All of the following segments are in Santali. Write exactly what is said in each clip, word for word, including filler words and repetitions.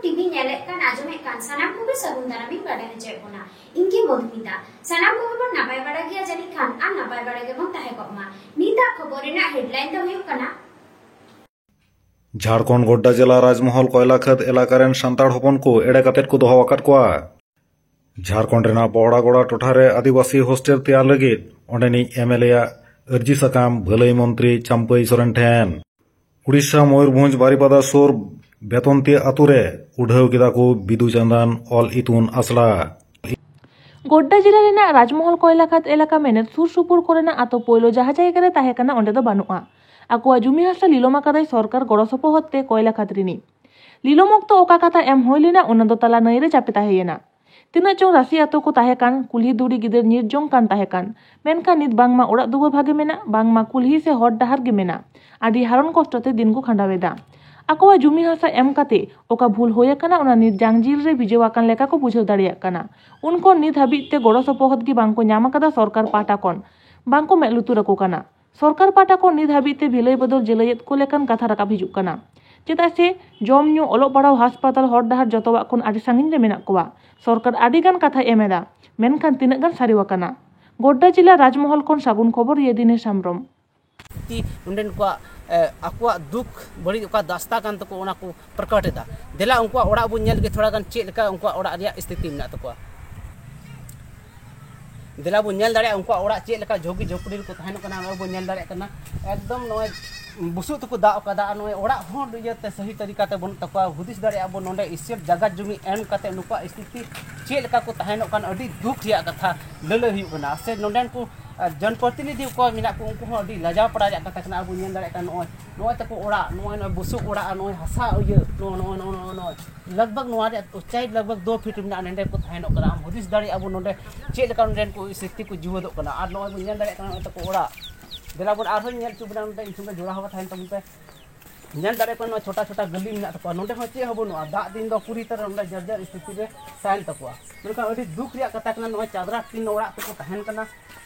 ᱴᱤᱵᱷᱤ ᱧᱮᱞᱮᱫ ᱠᱟᱱ, ᱟᱸᱡᱚᱢᱮᱫ ᱠᱟᱱ ᱥᱟᱱᱟᱢ ᱠᱚᱜᱮ ᱥᱟᱹᱜᱩᱱ ᱫᱟᱨᱟᱢ ᱤᱧ ᱵᱟᱰᱟᱭ ᱦᱚᱪᱚᱭᱮᱫ ᱵᱚᱱᱟ᱾ ᱤᱧ ᱜᱮ ᱢᱚᱫᱷᱩᱢᱤᱛᱟ᱾ ᱥᱟᱱᱟᱢ ᱠᱚᱜᱮ ᱵᱚᱱ ᱱᱟᱯᱟᱭ ᱵᱟᱲᱟ ᱜᱮᱭᱟ ᱡᱟᱹᱱᱤᱡ ᱠᱷᱟᱱ, ᱟᱨ ᱱᱟᱯᱟᱭ ᱵᱟᱲᱟ ᱜᱮᱵᱚᱱ ᱛᱟᱦᱮᱸ ᱠᱚᱜ ᱢᱟ᱾ ᱱᱤᱛᱟᱜ ᱠᱷᱚᱵᱚᱨ ᱨᱮᱱᱟᱜ ᱦᱮᱰᱞᱟᱭᱤᱱ ᱫᱚ ᱦᱩᱭᱩᱜ ᱠᱟᱱᱟ, ᱡᱷᱟᱲᱠᱷᱚᱸᱰ ᱜᱚᱰᱰᱟ ᱡᱮᱞᱟ ᱨᱟᱡᱽᱢᱚᱦᱚᱞ ᱠᱚᱭᱞᱟ ᱠᱷᱟᱹᱫᱽ ᱮᱞᱟᱠᱟ ᱨᱮᱱ ᱥᱟᱱᱛᱟᱲ ᱦᱚᱯᱚᱱ ᱠᱚ ᱮᱲᱮ ᱠᱟᱛᱮᱫ ᱠᱚ ᱫᱚᱦᱚ ᱟᱠᱟᱫ ᱠᱚᱣᱟ᱾ ᱡᱷᱟᱲᱠᱷᱚᱸᱰ ᱨᱮᱱᱟᱜ ᱯᱚᱦᱲᱟᱜᱚᱲᱟ ᱴᱚᱴᱷᱟ ᱨᱮ ᱟᱹᱫᱤᱵᱟᱹᱥᱤ ᱦᱳᱥᱴᱮᱞ ᱛᱮᱭᱟᱨ ᱞᱟᱹᱜᱤᱫ ᱚᱸᱰᱮᱱᱤᱡ ᱮᱢ ᱮᱞ ᱮ ᱟᱜ ᱟᱹᱨᱡᱤ ᱥᱟᱠᱟᱢ ᱵᱷᱟᱹᱞᱟᱹᱭ ᱢᱚᱱᱛᱨᱤ ᱪᱟᱢᱯᱟᱹᱭ ᱥᱚᱨᱮᱱ ᱴᱷᱮᱱ᱾ ᱩᱲᱤᱥᱥᱟ ᱢᱚᱭᱩᱨᱵᱷᱚᱸᱡᱽ ᱵᱟᱨᱤᱯᱟᱫᱟ ᱥᱩᱨ ᱵᱮᱛᱚᱱᱛᱤ ᱟᱛᱳ ᱨᱮ ᱩᱰᱷᱟᱹᱣ ᱠᱮᱫᱟ ᱠᱚ ᱵᱤᱫᱩ ᱪᱟᱸᱫᱟᱱ ᱚᱞ ᱤᱛᱩᱱ ᱟᱥᱲᱟ᱾ ᱜᱳᱰᱰᱟ ᱡᱮᱞᱟ ᱨᱮᱱᱟᱜ ᱨᱟᱡᱽᱢᱚᱦᱚᱞ ᱠᱚᱭᱞᱟ ᱠᱷᱟᱫᱽ ᱮᱞᱟᱠᱟ ᱢᱮᱱᱮᱫ ᱥᱩᱨ ᱥᱩᱯᱩᱨ ᱠᱚᱨᱮᱱᱟᱜ ᱟᱛᱳ ᱯᱳᱭᱞᱳ ᱡᱟᱦᱟᱸ ᱡᱟᱭᱜᱟ ᱨᱮ ᱛᱟᱦᱮᱸ ᱠᱟᱱᱟ, ᱚᱸᱰᱮ ᱫᱚ ᱵᱟᱹᱱᱩᱜᱼᱟ᱾ ᱟᱠᱚᱣᱟᱜ ᱡᱩᱢᱤ ᱦᱟᱥᱟ ᱞᱤᱞᱚᱢ ᱟᱠᱟᱫᱟᱭ ᱥᱚᱨᱠᱟᱨ ᱜᱚᱲᱚ ᱥᱚᱯᱚᱦᱚᱫ ᱛᱮ ᱠᱚᱭᱞᱟ ᱠᱷᱟᱫᱽ ᱨᱤᱱᱤᱡ᱾ ᱞᱤᱞᱚᱢ ᱚᱠᱛᱚ ᱚᱠᱟ ᱠᱟᱛᱷᱟ ᱮᱢ ᱦᱩᱭ ᱞᱮᱱᱟ, ᱚᱱᱟ ᱫᱚ ᱛᱟᱞᱟ ᱱᱟᱹᱭ ᱨᱮ ᱪᱟᱯᱮ ᱛᱟᱦᱮᱸᱭᱮᱱᱟ᱾ ᱛᱤᱱᱟᱹᱜ ᱪᱚᱝ ᱨᱟᱥᱤ ᱟᱛᱳ ᱠᱚ ᱛᱟᱦᱮᱸ ᱠᱟᱱ, ᱠᱩᱞᱦᱤ ᱫᱷᱩᱲᱤ ᱜᱤᱫᱟᱹᱨ ᱧᱤᱨ ᱡᱚᱝ ᱠᱟᱱ ᱛᱟᱦᱮᱸ ᱠᱟᱱ᱾ ᱢᱮᱱᱠᱷᱟᱱ ᱱᱤᱛ ᱵᱟᱝᱢᱟ ᱚᱲᱟᱜ ᱫᱩᱣᱟᱹᱨ ᱵᱷᱟᱜᱮ ᱢᱮᱱᱟᱜ, ᱵᱟᱝᱢᱟ ᱠᱩᱞᱦᱤ ᱥᱮ ᱦᱚᱨ ᱰᱟᱦᱟᱨ ᱜᱮ ᱢᱮᱱᱟᱜ᱾ ᱟᱹᱰᱤ ᱦᱟᱨᱚᱱ ᱠᱚᱥᱴᱚ ᱛᱮ ᱫᱤᱱ ᱠᱚ ᱠᱷᱟᱸᱰᱟᱣ ᱮᱫᱟ᱾ ᱟᱠᱚᱣᱟᱜ ᱡᱩᱢᱤ ᱦᱟᱥᱟ ᱮᱢ ᱠᱟᱛᱮ ᱚᱠᱟ ᱵᱷᱩᱞ ᱦᱩᱭ ᱟᱠᱟᱱᱟ, ᱚᱱᱟ ᱱᱤᱛ ᱡᱟᱝ ᱡᱤᱞ ᱨᱮ ᱵᱷᱤᱡᱟᱹᱣ ᱟᱠᱟᱱ ᱞᱮᱠᱟ ᱠᱚ ᱵᱩᱡᱷᱟᱹᱣ ᱫᱟᱲᱮᱭᱟᱜ ᱠᱟᱱᱟ᱾ ᱩᱱᱠᱩ ᱱᱤᱛ ᱦᱟᱹᱵᱤᱡ ᱛᱮ ᱜᱚᱲᱚ ᱥᱚᱯᱚᱦᱚᱫ ᱜᱮ ᱵᱟᱝ ᱠᱚ ᱧᱟᱢ ᱟᱠᱟᱫᱟ ᱥᱚᱨᱠᱟᱨ ᱯᱟᱦᱴᱟ ᱠᱷᱚᱱ᱾ ᱵᱟᱝ ᱠᱚ ᱢᱮᱫ ᱞᱩᱛᱩᱨ ᱟᱠᱚ ᱠᱟᱱᱟ᱾ ᱥᱚᱨᱠᱟᱨ ᱯᱟᱦᱴᱟ ᱠᱷᱚᱱ ᱱᱤᱛ ᱦᱟᱹᱵᱤᱡ ᱛᱮ ᱵᱷᱤᱞᱟᱹᱭ ᱵᱚᱫᱚᱞ ᱡᱤᱞᱟᱹᱭᱮᱫ ᱠᱚ ᱞᱮᱠᱟᱱ ᱠᱟᱛᱷᱟ ᱨᱟᱠᱟᱵ ᱦᱤᱡᱩᱜ ᱠᱟᱱᱟ᱾ ᱪᱮᱫᱟᱜ ᱥᱮ ᱡᱚᱢ ᱧᱩ, ᱚᱞᱚᱜ ᱯᱟᱲᱦᱟᱣ, ᱦᱟᱥᱯᱟᱛᱟᱞ, ᱦᱚᱨ ᱰᱟᱦᱟᱨ ᱡᱚᱛᱚᱣᱟᱜ ᱠᱷᱚᱱ ᱟᱹᱰᱤ ᱥᱟᱺᱜᱤᱧ ᱨᱮ ᱢᱮᱱᱟᱜ ᱠᱚᱣᱟ᱾ ᱥᱚᱨᱠᱟᱨ ᱟᱹᱰᱤ ᱜᱟᱱ ᱠᱟᱛᱷᱟᱭ ᱮᱢ ᱮᱫᱟ, ᱢᱮᱱᱠᱷᱟᱱ ᱛᱤᱱᱟᱹᱜ ᱜᱟᱱ ᱥᱟᱹᱨᱤᱣᱟᱠᱟᱱᱟ? ᱜᱳᱰᱰᱟ ᱡᱮᱞᱟ ᱨᱟᱡᱽᱢᱚᱦᱚᱞ ᱠᱷᱚᱱ ᱥᱟᱹᱜᱩᱱ ᱠᱷᱚᱵᱚᱨ, ᱤᱭᱟᱹ ᱫᱤᱱᱮᱥ ᱦᱮᱢᱵᱨᱚᱢ᱾ ᱛᱤ ᱱᱚᱸᱰᱮᱱ ᱠᱚᱣᱟᱜ, ᱮ, ᱟᱠᱚᱣᱟᱜ ᱫᱩᱠ ᱵᱟᱹᱲᱤᱡ ᱚᱠᱟ ᱫᱟᱥᱛᱟ ᱠᱟᱱ ᱛᱟᱠᱚ, ᱚᱱᱟ ᱠᱚ ᱯᱨᱚᱠᱚᱴ ᱮᱫᱟ᱾ ᱫᱮᱞᱟ ᱩᱱᱠᱩᱣᱟᱜ ᱚᱲᱟᱜ ᱵᱚᱱ ᱧᱮᱞ ᱜᱮ ᱛᱷᱚᱲᱟ ᱜᱟᱱ, ᱪᱮᱫ ᱞᱮᱠᱟ ᱩᱱᱠᱩᱣᱟᱜ ᱚᱲᱟᱜ ᱨᱮᱭᱟᱜ ᱥᱛᱷᱤᱛᱤ ᱢᱮᱱᱟᱜ ᱛᱟᱠᱚᱣᱟ᱾ ᱫᱮᱞᱟ ᱵᱚᱱ ᱧᱮᱞ ᱫᱟᱲᱮᱭᱟᱜᱼᱟ ᱩᱱᱠᱩᱣᱟᱜ ᱚᱲᱟᱜ ᱪᱮᱫ ᱞᱮᱠᱟ ᱡᱷᱩᱜᱤ ᱡᱷᱩᱯᱲᱤ ᱨᱮᱠᱚ ᱛᱟᱦᱮᱱᱚᱜ ᱠᱟᱱᱟ, ᱱᱚᱜᱼᱚᱭ ᱵᱚᱱ ᱧᱮᱞ ᱫᱟᱲᱮᱭᱟᱜ ᱠᱟᱱᱟ᱾ ᱮᱠᱫᱚᱢ ᱱᱚᱜᱼᱚᱭ ᱵᱩᱥᱩᱵ ᱛᱮᱠᱚ ᱫᱟᱵ ᱟᱠᱟᱫᱟ, ᱟᱨ ᱱᱚᱜᱼᱚᱭ ᱚᱲᱟᱜ ᱦᱚᱸ ᱤᱭᱟᱹᱛᱮ ᱥᱟᱹᱦᱤ ᱛᱟᱹᱨᱤᱠᱟ ᱛᱮ ᱵᱟᱹᱱᱩᱜ ᱛᱟᱠᱚᱣᱟ᱾ ᱦᱩᱫᱤᱥ ᱫᱟᱲᱮᱭᱟᱜᱼᱟ ᱵᱚᱱ, ᱱᱚᱸᱰᱮ ᱤᱥᱮᱯ ᱡᱟᱭᱜᱟ ᱡᱩᱢᱤ ᱮᱢ ᱠᱟᱛᱮ ᱱᱩᱠᱩᱣᱟᱜ ᱥᱛᱷᱤᱛᱤ ᱪᱮᱫ ᱞᱮᱠᱟ ᱠᱚ ᱛᱟᱦᱮᱱᱚᱜ ᱠᱟᱱ, ᱟᱹᱰᱤ ᱫᱩᱠ ᱨᱮᱭᱟᱜ ᱠᱟᱛᱷᱟ ᱞᱟᱹᱞᱟᱹᱭ ᱦᱩᱭᱩᱜ ᱠᱟᱱᱟ᱾ ᱥᱮ ᱱᱚᱸᱰᱮᱱ ᱠᱚ ᱟᱨ ᱡᱚᱱᱯᱨᱚᱛᱤᱱᱤᱫᱷᱤ ᱚᱠᱚᱭ ᱢᱮᱱᱟᱜ ᱠᱚ, ᱩᱱᱠᱩ ᱦᱚᱸ ᱟᱹᱰᱤ ᱞᱟᱡᱟᱣ ᱯᱟᱲᱟᱣ ᱨᱮᱭᱟᱜ ᱠᱟᱛᱷᱟ ᱠᱟᱱᱟ᱾ ᱟᱵᱚ ᱧᱮᱞ ᱫᱟᱲᱮᱭᱟᱜ ᱠᱟᱱᱟ, ᱱᱚᱜᱼᱚᱭ, ᱱᱚᱜᱼᱚᱭ ᱛᱟᱠᱚ ᱚᱲᱟᱜ, ᱱᱚᱜᱼᱚᱭ, ᱱᱚᱜᱼᱚᱭ ᱵᱩᱥᱩᱵ ᱚᱲᱟᱜ, ᱟᱨ ᱱᱚᱜᱼᱚᱭ ᱦᱟᱥᱟ ᱤᱭᱟᱹ, ᱱᱚᱜᱼᱚᱭ, ᱱᱚᱜᱼᱚᱭ, ᱱᱚᱜᱼᱚᱭ, ᱱᱚᱜᱼᱚᱭ, ᱞᱟᱜᱽ ᱵᱷᱟᱜᱽ ᱱᱚᱣᱟ ᱨᱮᱭᱟᱜ ᱩᱪᱟᱭ ᱞᱟᱜᱽ ᱵᱷᱟᱜᱽ ᱫᱩ ᱯᱷᱤᱴ ᱢᱮᱱᱟᱜᱼᱟ᱾ ᱱᱚᱸᱰᱮ ᱠᱚ ᱛᱟᱦᱮᱱᱚᱜ ᱠᱟᱱᱟ᱾ ᱟᱢ ᱦᱩᱫᱤᱥ ᱫᱟᱲᱮᱭᱟᱜᱼᱟ ᱵᱚᱱ, ᱱᱚᱸᱰᱮ ᱪᱮᱫ ᱞᱮᱠᱟ ᱱᱚᱸᱰᱮᱱ ᱠᱚ ᱥᱤᱠᱛᱤ ᱠᱚ ᱡᱤᱣᱮᱫᱚᱜ ᱠᱟᱱᱟ᱾ ᱟᱨ ᱱᱚᱜᱼᱚᱭ ᱵᱚᱱ ᱧᱮᱞ ᱫᱟᱲᱮᱭᱟᱜ ᱠᱟᱱᱟ, ᱱᱚᱜᱼᱚᱭ ᱛᱟᱠᱚ ᱚᱲᱟᱜ᱾ ᱫᱮᱞᱟ ᱵᱚᱱ ᱟᱨᱦᱚᱸ ᱧᱮᱞ ᱦᱚᱪᱚ ᱵᱚᱱᱟ ᱱᱚᱸᱰᱮ, ᱤᱧ ᱥᱚᱸᱜᱮ ᱡᱚᱲᱟᱣ ᱦᱚᱸ ᱛᱟᱦᱮᱱ ᱛᱟᱵᱚᱱ ᱯᱮ᱾ ᱧᱮᱞ ᱫᱟᱲᱮᱭᱟᱜ ᱠᱟᱱᱟ, ᱱᱚᱣᱟ ᱪᱷᱳᱴᱟ ᱪᱷᱳᱴᱟ ᱜᱟᱹᱞᱤ ᱢᱮᱱᱟᱜ ᱛᱟᱠᱚᱣᱟ, ᱱᱚᱸᱰᱮ ᱦᱚᱸ ᱪᱮᱫ ᱦᱚᱸ ᱵᱟᱹᱱᱩᱜᱼᱟ᱾ ᱫᱟᱜ ᱫᱤᱱ ᱫᱚ ᱯᱩᱨᱤ ᱛᱚᱨᱟ ᱱᱚᱸᱰᱮ ᱡᱟᱨᱡᱟᱨ ᱥᱛᱷᱤᱛᱤ ᱨᱮ ᱛᱟᱦᱮᱱ ᱛᱟᱠᱚᱣᱟ᱾ ᱢᱮᱱᱠᱷᱟᱱ ᱟᱹᱰᱤ ᱫᱩᱠ ᱨᱮᱭᱟᱜ ᱠᱟᱛᱷᱟ ᱠᱟᱱᱟ, ᱱᱚᱜᱼᱚᱭ ᱪᱟᱫᱽᱨᱟ ᱴᱤᱱ ᱚᱲᱟᱜ ᱛᱮᱠᱚ ᱛᱟᱦᱮᱱ ᱠᱟᱱᱟ᱾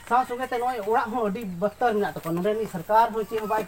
ᱥᱟᱶ ᱥᱚᱸᱜᱮ ᱛᱮ ᱱᱚᱜᱼᱚᱭ ᱚᱲᱟᱜ ᱦᱚᱸ ᱟᱹᱰᱤ ᱵᱚᱛᱚᱨ ᱢᱮᱱᱟᱜ ᱛᱟᱠᱚᱣᱟ᱾ ᱱᱚᱸᱰᱮᱱᱤᱡ ᱥᱚᱨᱠᱟᱨ ᱦᱚᱸ ᱪᱮᱫ ᱦᱚᱸ ᱵᱟᱭ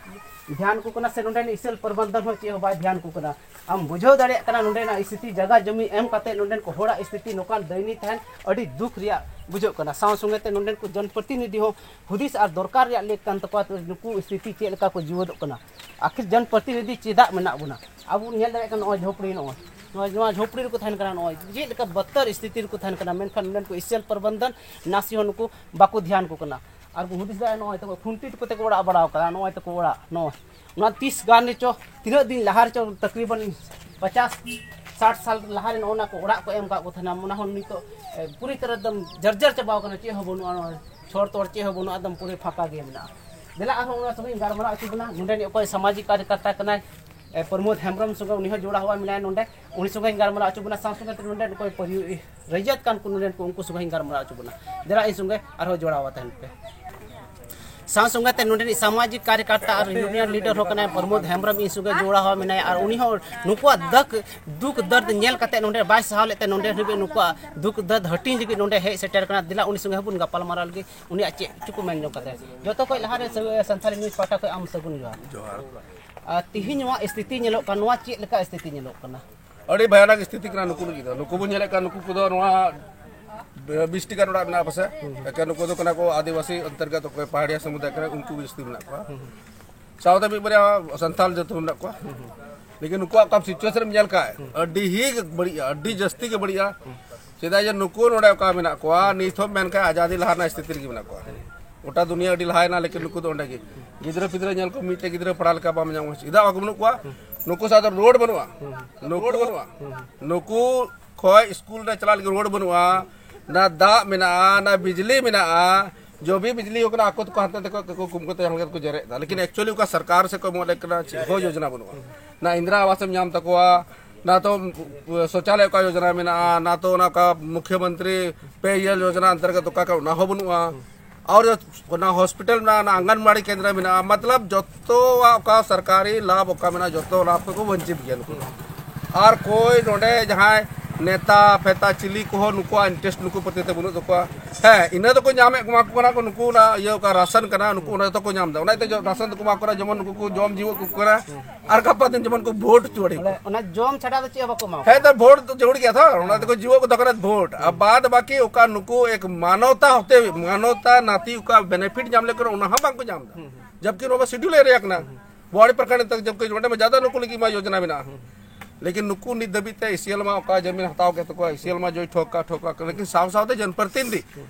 ᱫᱷᱮᱭᱟᱱ ᱠᱚ ᱠᱟᱱᱟ, ᱥᱮ ᱱᱚᱸᱰᱮᱱᱤᱡ ᱤᱥᱮᱞ ᱯᱨᱚᱵᱚᱱᱫᱷᱚᱱ ᱦᱚᱸ ᱪᱮᱫ ᱦᱚᱸ ᱵᱟᱭ ᱫᱷᱮᱭᱟᱱ ᱠᱚ ᱠᱟᱱᱟ᱾ ᱟᱢ ᱵᱩᱡᱷᱟᱹᱣ ᱫᱟᱲᱮᱭᱟᱜ ᱠᱟᱱᱟ, ᱱᱚᱸᱰᱮᱱᱟᱜ ᱥᱛᱷᱤᱛᱤ ᱡᱟᱭᱜᱟ ᱡᱚᱢᱤ ᱮᱢ ᱠᱟᱛᱮ ᱱᱚᱸᱰᱮᱱ ᱠᱚ ᱦᱚᱲᱟᱜ ᱥᱛᱷᱤᱛᱤ ᱱᱚᱝᱠᱟᱱ ᱫᱟᱭᱱᱤ ᱛᱟᱦᱮᱱ ᱟᱹᱰᱤ ᱫᱩᱠ ᱨᱮᱭᱟᱜ ᱵᱩᱡᱷᱟᱹᱜ ᱠᱟᱱᱟ᱾ ᱥᱟᱶ ᱥᱚᱸᱜᱮ ᱛᱮ ᱱᱚᱸᱰᱮᱱ ᱠᱚ ᱡᱚᱱᱯᱨᱚᱛᱤᱱᱤᱫᱷᱤ ᱦᱚᱸ ᱦᱩᱫᱤᱥ ᱟᱨ ᱫᱚᱨᱠᱟᱨ ᱨᱮᱭᱟᱜ ᱞᱮᱠ ᱠᱟᱱ ᱛᱟᱠᱚᱣᱟ, ᱛᱚ ᱱᱩᱠᱩ ᱥᱛᱷᱤᱛᱤ ᱪᱮᱫ ᱞᱮᱠᱟ ᱠᱚ ᱡᱤᱣᱮᱫᱚᱜ ᱠᱟᱱᱟ᱾ ᱟᱠᱷᱤᱨ ᱡᱚᱱᱯᱨᱚᱛᱤᱱᱤᱫᱷᱤ ᱪᱮᱫᱟᱜ ᱢᱮᱱᱟᱜ ᱵᱚᱱᱟ? ᱟᱵᱚ ᱵᱚᱱ ᱧᱮᱞ ᱫᱟᱲᱮᱭᱟᱜ ᱠᱟᱱᱟ, ᱱᱚᱜᱼᱚᱭ ᱡᱷᱚᱯᱲᱤ, ᱱᱚᱜᱼᱚᱭ ᱱᱚᱜᱼᱚᱭ ᱱᱚᱣᱟ ᱡᱷᱚᱯᱲᱤ ᱨᱮᱠᱚ ᱛᱟᱦᱮᱱ ᱠᱟᱱᱟ, ᱱᱚᱜᱼᱚᱭ ᱪᱮᱫ ᱞᱮᱠᱟ ᱵᱚᱛᱚᱨ ᱥᱛᱷᱤᱛᱤ ᱨᱮᱠᱚ ᱛᱟᱦᱮᱱ ᱠᱟᱱᱟ, ᱢᱮᱱᱠᱷᱟᱱ ᱱᱚᱸᱰᱮᱱ ᱠᱚ ᱤᱥᱮᱞ ᱯᱨᱚᱵᱚᱱᱫᱷᱚᱱ ᱱᱟᱥᱮ ᱦᱚᱸ ᱱᱩᱠᱩ ᱵᱟᱠᱚ ᱫᱷᱮᱭᱟᱱ ᱠᱚ ᱠᱟᱱᱟ᱾ ᱟᱨ ᱵᱚ ᱦᱩᱫᱤᱥ ᱫᱟᱲᱮᱭᱟᱜᱼᱟ, ᱱᱚᱜᱼᱚᱭ ᱛᱟᱠᱚ ᱠᱷᱩᱱᱴᱤ ᱛᱮᱠᱚ ᱛᱮᱠᱚ ᱚᱲᱟᱜ ᱵᱟᱲᱟᱣ ᱠᱟᱫᱟ, ᱱᱚᱜᱼᱚᱭ ᱛᱟᱠᱚ ᱚᱲᱟᱜ, ᱱᱚᱜᱼᱚᱭ ᱚᱱᱟ ᱛᱤᱥ ᱜᱟᱱ ᱨᱮᱪᱚ, ᱛᱤᱱᱟᱹᱜ ᱫᱤᱱ ᱞᱟᱦᱟ ᱨᱮᱪᱚ, ᱛᱟᱠᱨᱤᱵᱟᱱ ᱯᱚᱪᱟᱥ ᱥᱟᱴ ᱥᱟᱞ ᱞᱟᱦᱟ ᱨᱮ ᱱᱚᱜᱼᱚ ᱱᱟ ᱠᱚ ᱚᱲᱟᱜ ᱠᱚ ᱮᱢ ᱠᱟᱜ ᱠᱚ ᱛᱟᱦᱮᱱᱟ, ᱚᱱᱟ ᱦᱚᱸ ᱱᱤᱛᱚᱜ, ᱮ, ᱯᱩᱨᱤ ᱛᱚᱨᱟ ᱮᱠᱫᱚᱢ ᱡᱟᱨᱡᱟᱨ ᱪᱟᱵᱟᱣ ᱠᱟᱱᱟ, ᱪᱮᱫ ᱦᱚᱸ ᱵᱟᱹᱱᱩᱜᱼᱟ, ᱱᱚᱜᱼᱚᱭ ᱪᱷᱚᱲ ᱛᱚᱲ ᱪᱮᱫ ᱦᱚᱸ ᱵᱟᱹᱱᱩᱜᱼᱟ, ᱮᱠᱫᱚᱢ ᱯᱩᱨᱟᱹ ᱯᱷᱟᱸᱠᱟ ᱜᱮ ᱢᱮᱱᱟᱜᱼᱟ᱾ ᱫᱮᱞᱟ ᱟᱨᱦᱚᱸ ᱚᱱᱟ ᱥᱚᱸᱜᱮᱧ ᱜᱟᱞᱢᱟᱨᱟᱣ ᱦᱚᱪᱚ ᱵᱚᱱᱟ, ᱱᱚᱸᱰᱮᱱᱤᱡ ᱚᱠᱚᱭ ᱥᱟᱢᱟᱡᱤᱠ ᱠᱟᱨᱭᱚᱠᱚᱨᱛᱟ ᱠᱟᱱᱟᱭ, ᱮ, ᱯᱨᱚᱢᱳᱫ ᱦᱮᱢᱵᱨᱚᱢ ᱥᱚᱸᱜᱮ, ᱩᱱᱤ ᱦᱚᱸ ᱡᱚᱲᱟᱣ ᱦᱚᱣᱟ ᱢᱮᱱᱟᱭᱟ ᱱᱚᱸᱰᱮ, ᱩᱱᱤ ᱥᱚᱸᱜᱮᱧ ᱜᱟᱞᱢᱟᱨᱟᱣ ᱦᱚᱪᱚ ᱵᱚᱱᱟ, ᱥᱟᱶ ᱥᱚᱸᱜᱮ ᱛᱮ ᱱᱚᱸᱰᱮ ᱚᱠᱚᱭ ᱯᱟᱹᱨᱤ-, ᱨᱟᱹᱭᱭᱟᱹᱛ ᱠᱟᱱ ᱠᱚ ᱱᱚᱸᱰᱮᱱ ᱠᱚ, ᱩᱱᱠᱩ ᱥᱚᱸᱜᱮᱧ ᱜᱟᱞᱢᱟᱨᱟᱣ ᱦᱚᱪᱚ ᱵᱚᱱᱟ᱾ ᱫᱮᱞᱟ ᱤᱧ ᱥᱚᱸᱜᱮ ᱟᱨᱦᱚᱸ ᱡᱚᱲᱟᱣ ᱛᱟᱦᱮᱱ ᱯᱮ᱾ ᱥᱟᱶ ᱥᱚᱸᱜᱮ ᱛᱮ ᱱᱚᱸᱰᱮᱱᱤᱡ ᱥᱟᱢᱟᱡᱤᱠ ᱠᱟᱨᱭᱚᱠᱚᱨᱛᱟ ᱟᱨ ᱤᱭᱩᱱᱤᱭᱚᱱ ᱞᱤᱰᱟᱨ ᱦᱚᱸ ᱠᱟᱱᱟᱭ ᱯᱨᱚᱢᱳᱫ ᱦᱮᱢᱵᱨᱚᱢ, ᱤᱧ ᱥᱚᱸᱜᱮ ᱡᱚᱲᱟᱣ ᱦᱚᱣᱟ ᱢᱮᱱᱟᱭᱟ, ᱟᱨ ᱩᱱᱤ ᱦᱚᱸ ᱱᱩᱠᱩᱣᱟᱜ ᱫᱩᱠ, ᱫᱩᱠ ᱫᱟᱨᱫ ᱧᱮᱞ ᱠᱟᱛᱮ ᱱᱚᱸᱰᱮ ᱵᱟᱭ ᱥᱟᱦᱟᱣ ᱞᱮᱫ ᱛᱮ ᱱᱚᱸᱰᱮ ᱦᱟᱹᱵᱤᱡ ᱱᱩᱠᱩᱣᱟᱜ ᱫᱩᱠ ᱫᱟᱨᱫ ᱦᱟᱹᱴᱤᱧ ᱞᱟᱹᱜᱤᱫ ᱱᱚᱸᱰᱮ ᱦᱮᱡ ᱥᱮᱴᱮᱨ ᱠᱟᱱᱟ᱾ ᱫᱮᱞᱟ ᱩᱱᱤ ᱥᱚᱸᱜᱮ ᱦᱚᱸ ᱵᱚᱱ ᱜᱟᱯᱟᱞ ᱢᱟᱨᱟᱣ ᱞᱟᱹᱜᱤᱫ, ᱩᱱᱤᱭᱟᱜ ᱪᱮᱫ ᱪᱚᱠᱚ ᱢᱮᱱ ᱡᱚᱝ ᱠᱟᱛᱮ᱾ ᱡᱚᱛᱚ ᱠᱷᱚᱱ ᱞᱟᱦᱟ ᱨᱮ ᱥᱟᱹ-, ᱥᱟᱱᱛᱷᱟᱞᱤ ᱱᱤᱭᱩᱡᱽ ᱯᱟᱦᱴᱟ ᱠᱷᱚᱱ ᱟᱢ ᱥᱟᱹᱜᱩᱱ ᱡᱚᱦᱟᱨ᱾ ᱡᱚᱦᱟᱨ᱾ ᱟᱨ ᱛᱤᱦᱤᱧ ᱱᱚᱣᱟ ᱥᱛᱷᱤᱛᱤ ᱧᱮᱞᱚᱜ ᱠᱟᱱ, ᱱᱚᱣᱟ ᱪᱮᱫ ᱞᱮᱠᱟ ᱥᱛᱷᱤᱛᱤ ᱧᱮᱞᱚᱜ ᱠᱟᱱᱟ? ᱟᱹᱰᱤ ᱵᱷᱚᱭᱟᱱᱚᱠ ᱥᱛᱷᱤᱛᱤ ᱠᱟᱱᱟ ᱱᱩᱠᱩ ᱞᱟᱹᱜᱤᱫ ᱫᱚ᱾ ᱱᱩᱠᱩ ᱵᱚᱱ ᱧᱮᱞᱮᱫ ᱠᱟᱱ, ᱱᱩᱠᱩ ᱠᱚᱫᱚ ᱱᱚᱣᱟ ᱵᱤᱥ ᱴᱤᱠᱟᱱ ᱚᱲᱟᱜ ᱢᱮᱱᱟᱜᱼᱟ ᱯᱟᱥᱮ, ᱮᱠᱮᱱ ᱱᱩᱠᱩ ᱫᱚ ᱠᱟᱱᱟ ᱠᱚ ᱟᱹᱫᱤᱵᱟᱹᱥᱤ ᱚᱱᱛᱚᱨᱜᱚᱛ, ᱚᱠᱚᱭ ᱯᱟᱦᱟᱲᱤᱭᱟ ᱥᱚᱢᱩᱫᱟᱭ ᱠᱟᱱᱟ, ᱩᱱᱠᱩ ᱡᱟᱹᱥᱛᱤ ᱢᱮᱱᱟᱜ ᱠᱚᱣᱟ᱾ ᱥᱟᱶᱛᱮ ᱢᱤᱫ ᱵᱟᱨᱭᱟ ᱥᱟᱱᱛᱟᱞ ᱡᱟᱹᱛ ᱦᱚᱸ ᱢᱮᱱᱟᱜ ᱠᱚᱣᱟ᱾ ᱞᱮᱠᱤᱱ ᱱᱩᱠᱩᱣᱟᱜ ᱚᱠᱟ ᱥᱤᱪᱩᱭᱮᱥᱚᱱ ᱮᱢ ᱧᱮᱞ ᱠᱟᱜ, ᱟᱹᱰᱤ ᱦᱤ ᱵᱟᱹᱲᱤᱡᱼᱟ, ᱟᱹᱰᱤ ᱡᱟᱹᱥᱛᱤ ᱜᱮ ᱵᱟᱹᱲᱤᱡᱼᱟ᱾ ᱪᱮᱫᱟᱜ ᱡᱮ ᱱᱩᱠᱩ ᱱᱚᱰᱮ ᱚᱠᱟ ᱢᱮᱱᱟᱜ ᱠᱚᱣᱟ, ᱱᱤᱛ ᱦᱚᱸ ᱢᱮᱱ ᱠᱷᱟᱱ ᱟᱡᱟᱫᱤ ᱞᱟᱦᱟ ᱨᱮᱱᱟᱜ ᱥᱛᱷᱤᱛᱤ ᱨᱮᱜᱮ ᱢᱮᱱᱟᱜ ᱠᱚᱣᱟ᱾ ᱜᱚᱴᱟ ᱫᱩᱱᱤᱭᱟᱹ ᱟᱹᱰᱤ ᱞᱟᱦᱟᱭᱮᱱᱟ, ᱞᱮᱠᱤᱱ ᱱᱩᱠᱩ ᱫᱚ ᱚᱸᱰᱮ ᱜᱮ᱾ ᱜᱤᱫᱽᱨᱟᱹ ᱯᱤᱫᱽᱨᱟᱹ ᱧᱮᱞ ᱠᱚ, ᱢᱤᱫᱴᱮᱡ ᱜᱤᱫᱽᱨᱟᱹ ᱯᱟᱲᱦᱟᱣ ᱞᱮᱠᱟ ᱵᱟᱢ ᱧᱟᱢᱟ᱾ ᱪᱮᱫᱟᱜ ᱵᱟᱠᱚ ᱵᱟᱹᱱᱩᱜ ᱠᱚᱣᱟ? ᱱᱩᱠᱩ ᱥᱟᱶ ᱫᱚ ᱨᱳᱰ ᱵᱟᱹᱱᱩᱜᱼᱟ᱾ ᱱᱩᱠᱩ, ᱱᱩᱠᱩ ᱠᱷᱚᱡ ᱥᱠᱩᱞ ᱨᱮ ᱪᱟᱞᱟᱜ ᱞᱟᱹᱜᱤᱫ ᱨᱳᱰ ᱵᱟᱹᱱᱩᱜᱼᱟ, ᱱᱟ ᱫᱟᱜ ᱢᱮᱱᱟᱜᱼᱟ, ᱱᱟ ᱵᱤᱡᱽᱞᱤ ᱢᱮᱱᱟᱜᱼᱟ᱾ ᱡᱚ ᱵᱤ ᱵᱤᱡᱽᱞᱤ ᱦᱩᱭᱩᱜ ᱠᱟᱱᱟ, ᱟᱠᱚ ᱛᱮᱠᱚ ᱦᱟᱱᱛᱮ ᱛᱮᱠᱚ ᱠᱩᱢᱠᱩ ᱛᱮ ᱦᱟᱱᱛᱮ ᱠᱚ ᱡᱮᱨᱮᱫ ᱮᱫᱟ, ᱞᱮᱠᱤᱱ ᱮᱠᱪᱩᱭᱮᱞᱤ ᱚᱠᱟ ᱥᱚᱨᱠᱟᱨ ᱥᱮ ᱠᱚ ᱮᱢᱚᱜ ᱞᱮᱠ ᱠᱟᱱᱟ, ᱪᱮᱫ ᱦᱚᱸ ᱡᱳᱡᱚᱱᱟ ᱵᱟᱹᱱᱩᱜᱼᱟ᱾ ᱱᱟ ᱤᱱᱫᱨᱟ ᱟᱵᱟᱥ ᱮᱢ ᱧᱟᱢ ᱛᱟᱠᱚᱣᱟ, ᱱᱟ ᱛᱚ ᱥᱚᱪᱟᱞᱚᱭ ᱚᱠᱟ ᱭᱳᱡᱚᱱᱟ ᱢᱮᱱᱟᱜᱼᱟ, ᱱᱟ ᱛᱚ ᱚᱱᱟ ᱚᱠᱟ ᱢᱩᱠᱷᱭᱚᱢᱚᱱᱛᱨᱤ ᱯᱮ ᱭᱮᱞ ᱭᱳᱡᱚᱱᱟ ᱚᱱᱛᱚᱨᱜᱚᱛ ᱚᱠᱟ ᱠᱟᱱᱟ, ᱚᱱᱟ ᱦᱚᱸ ᱵᱟᱹᱱᱩᱜᱼᱟ᱾ ᱟᱨ ᱚᱱᱟ ᱦᱚᱥᱯᱤᱴᱟᱞ ᱢᱮᱱᱟᱜᱼᱟ, ᱚᱱᱟ ᱟᱝᱜᱟᱱᱵᱟᱲᱤ ᱠᱮᱱᱫᱨᱚ ᱢᱮᱱᱟᱜᱼᱟ, ᱢᱚᱛᱞᱚᱵ ᱡᱚᱛᱚᱣᱟᱜ ᱚᱠᱟ ᱥᱚᱨᱠᱟᱨᱤ ᱞᱟᱵᱷ ᱚᱠᱟ ᱢᱮᱱᱟᱜᱼᱟ, ᱡᱚᱛᱚ ᱞᱟᱵᱷ ᱠᱚᱠᱚ ᱵᱚᱧᱪᱤᱛ ᱜᱮᱭᱟ ᱱᱩᱠᱩ᱾ ᱟᱨ ᱠᱚᱭ ᱱᱚᱰᱮ ᱡᱟᱦᱟᱸᱭ ᱱᱮᱛᱟ ᱯᱷᱮᱛᱟ ᱪᱤᱞᱤ ᱠᱚᱦᱚᱸ ᱱᱩᱠᱩᱣᱟᱜ ᱤᱱᱴᱟᱨᱮᱥᱴ ᱱᱩᱠᱩ ᱯᱨᱚᱛᱤ ᱛᱮ ᱵᱟᱹᱱᱩᱜ ᱛᱟᱠᱚᱣᱟ᱾ ᱦᱮᱸ, ᱤᱱᱟᱹ ᱫᱚᱠᱚ ᱧᱟᱢᱮᱫ ᱠᱚᱣᱟ ᱠᱚ ᱠᱟᱱᱟ ᱠᱚ, ᱱᱩᱠᱩ ᱚᱱᱟ ᱤᱭᱟᱹ ᱚᱠᱟ ᱨᱟᱥᱚᱱ ᱠᱟᱱᱟ, ᱱᱩᱠᱩ ᱚᱱᱟ ᱫᱚᱠᱚ ᱧᱟᱢ ᱮᱫᱟ, ᱚᱱᱟ ᱤᱭᱟᱹᱛᱮ ᱨᱟᱥᱚᱱ ᱫᱚᱠᱚ ᱮᱢᱟ ᱠᱚ ᱠᱟᱱᱟ, ᱡᱮᱢᱚᱱ ᱱᱩᱠᱩ ᱠᱚ ᱡᱚᱢ ᱡᱤᱣᱮᱫ ᱠᱚ ᱠᱟᱱᱟ᱾ ᱟᱨ ᱜᱟᱯᱟ ᱫᱤᱱ ᱡᱮᱢᱚᱱ ᱠᱚ ᱵᱷᱳᱴ ᱦᱚᱪᱚ ᱫᱟᱲᱮᱭᱟᱜ ᱵᱚᱞᱮ, ᱠᱚ᱾ ᱚᱱᱟ ᱡᱚᱢ ᱪᱷᱟᱰᱟ ᱫᱚ ᱪᱮᱫ ᱦᱚᱸ ᱵᱟᱠᱚ ᱮᱢᱟ ᱠᱚᱣᱟ᱾ ᱦᱮᱸ, ᱛᱚ ᱵᱷᱳᱴ ᱫᱚ ᱡᱟᱹᱨᱩᱲ ᱜᱮᱭᱟ ᱛᱚ, ᱚᱱᱟ ᱛᱮᱠᱚ ᱡᱤᱣᱮᱫ ᱠᱚ ᱫᱚᱦᱚ ᱠᱟᱱᱟ ᱵᱷᱳᱴ᱾ ᱟᱨ ᱵᱟᱫ ᱵᱟᱹᱠᱤ ᱚᱠᱟ ᱱᱩᱠᱩ ᱮᱠ ᱢᱟᱱᱚᱛᱟ ᱦᱚᱛᱮ, ᱢᱟᱱᱚᱛᱟ ᱱᱟᱛᱤ ᱚᱠᱟ ᱵᱮᱱᱤᱯᱷᱤᱴ ᱧᱟᱢ ᱞᱮᱠᱟ ᱚᱱᱟ ᱦᱚᱸ ᱵᱟᱝ ᱠᱚ ᱧᱟᱢ ᱮᱫᱟ᱾ ᱦᱩᱸ, ᱦᱩᱸ᱾ ᱡᱚᱵᱠᱤ ᱱᱚᱣᱟ ᱥᱤᱰᱩᱞ ᱮᱨᱤᱭᱟ ᱠᱟᱱᱟ᱾ ᱦᱩᱸ, ᱦᱩᱸ᱾ ᱵᱚᱣᱟᱲᱤ ᱯᱨᱚᱠᱷᱚᱸᱰ ᱛᱚᱠ, ᱡᱚᱵᱠᱤ ᱱᱚᱰᱮ ᱢᱟ ᱡᱟᱫᱟ ᱱᱩᱠᱩ ᱞᱟᱹᱜᱤᱫ ᱢᱟ ᱭᱳᱡᱚᱱᱟ ᱢᱮᱱᱟᱜᱼᱟ᱾ ᱦᱩᱸ᱾ ᱞᱮᱠᱤᱱ ᱱᱩᱠᱩ ᱱᱤᱛ ᱫᱷᱟᱹᱵᱤᱡ ᱛᱮ ᱤᱥᱤᱮᱞ ᱢᱟ ᱚᱠᱟ ᱡᱟᱢᱤᱱ ᱦᱟᱛᱟᱣ ᱠᱮᱫ ᱛᱟᱠᱚᱣᱟ, ᱤᱥᱤᱮᱞ ᱢᱟ ᱡᱚᱭ ᱴᱷᱚᱠ ᱠᱟ, ᱴᱷᱚᱠ ᱠᱟ, ᱞᱮᱠᱤᱱ ᱥᱟᱶ ᱥᱟᱶᱛᱮ ᱡᱚᱱᱯᱨᱚᱛᱤᱱᱤᱫᱷᱤ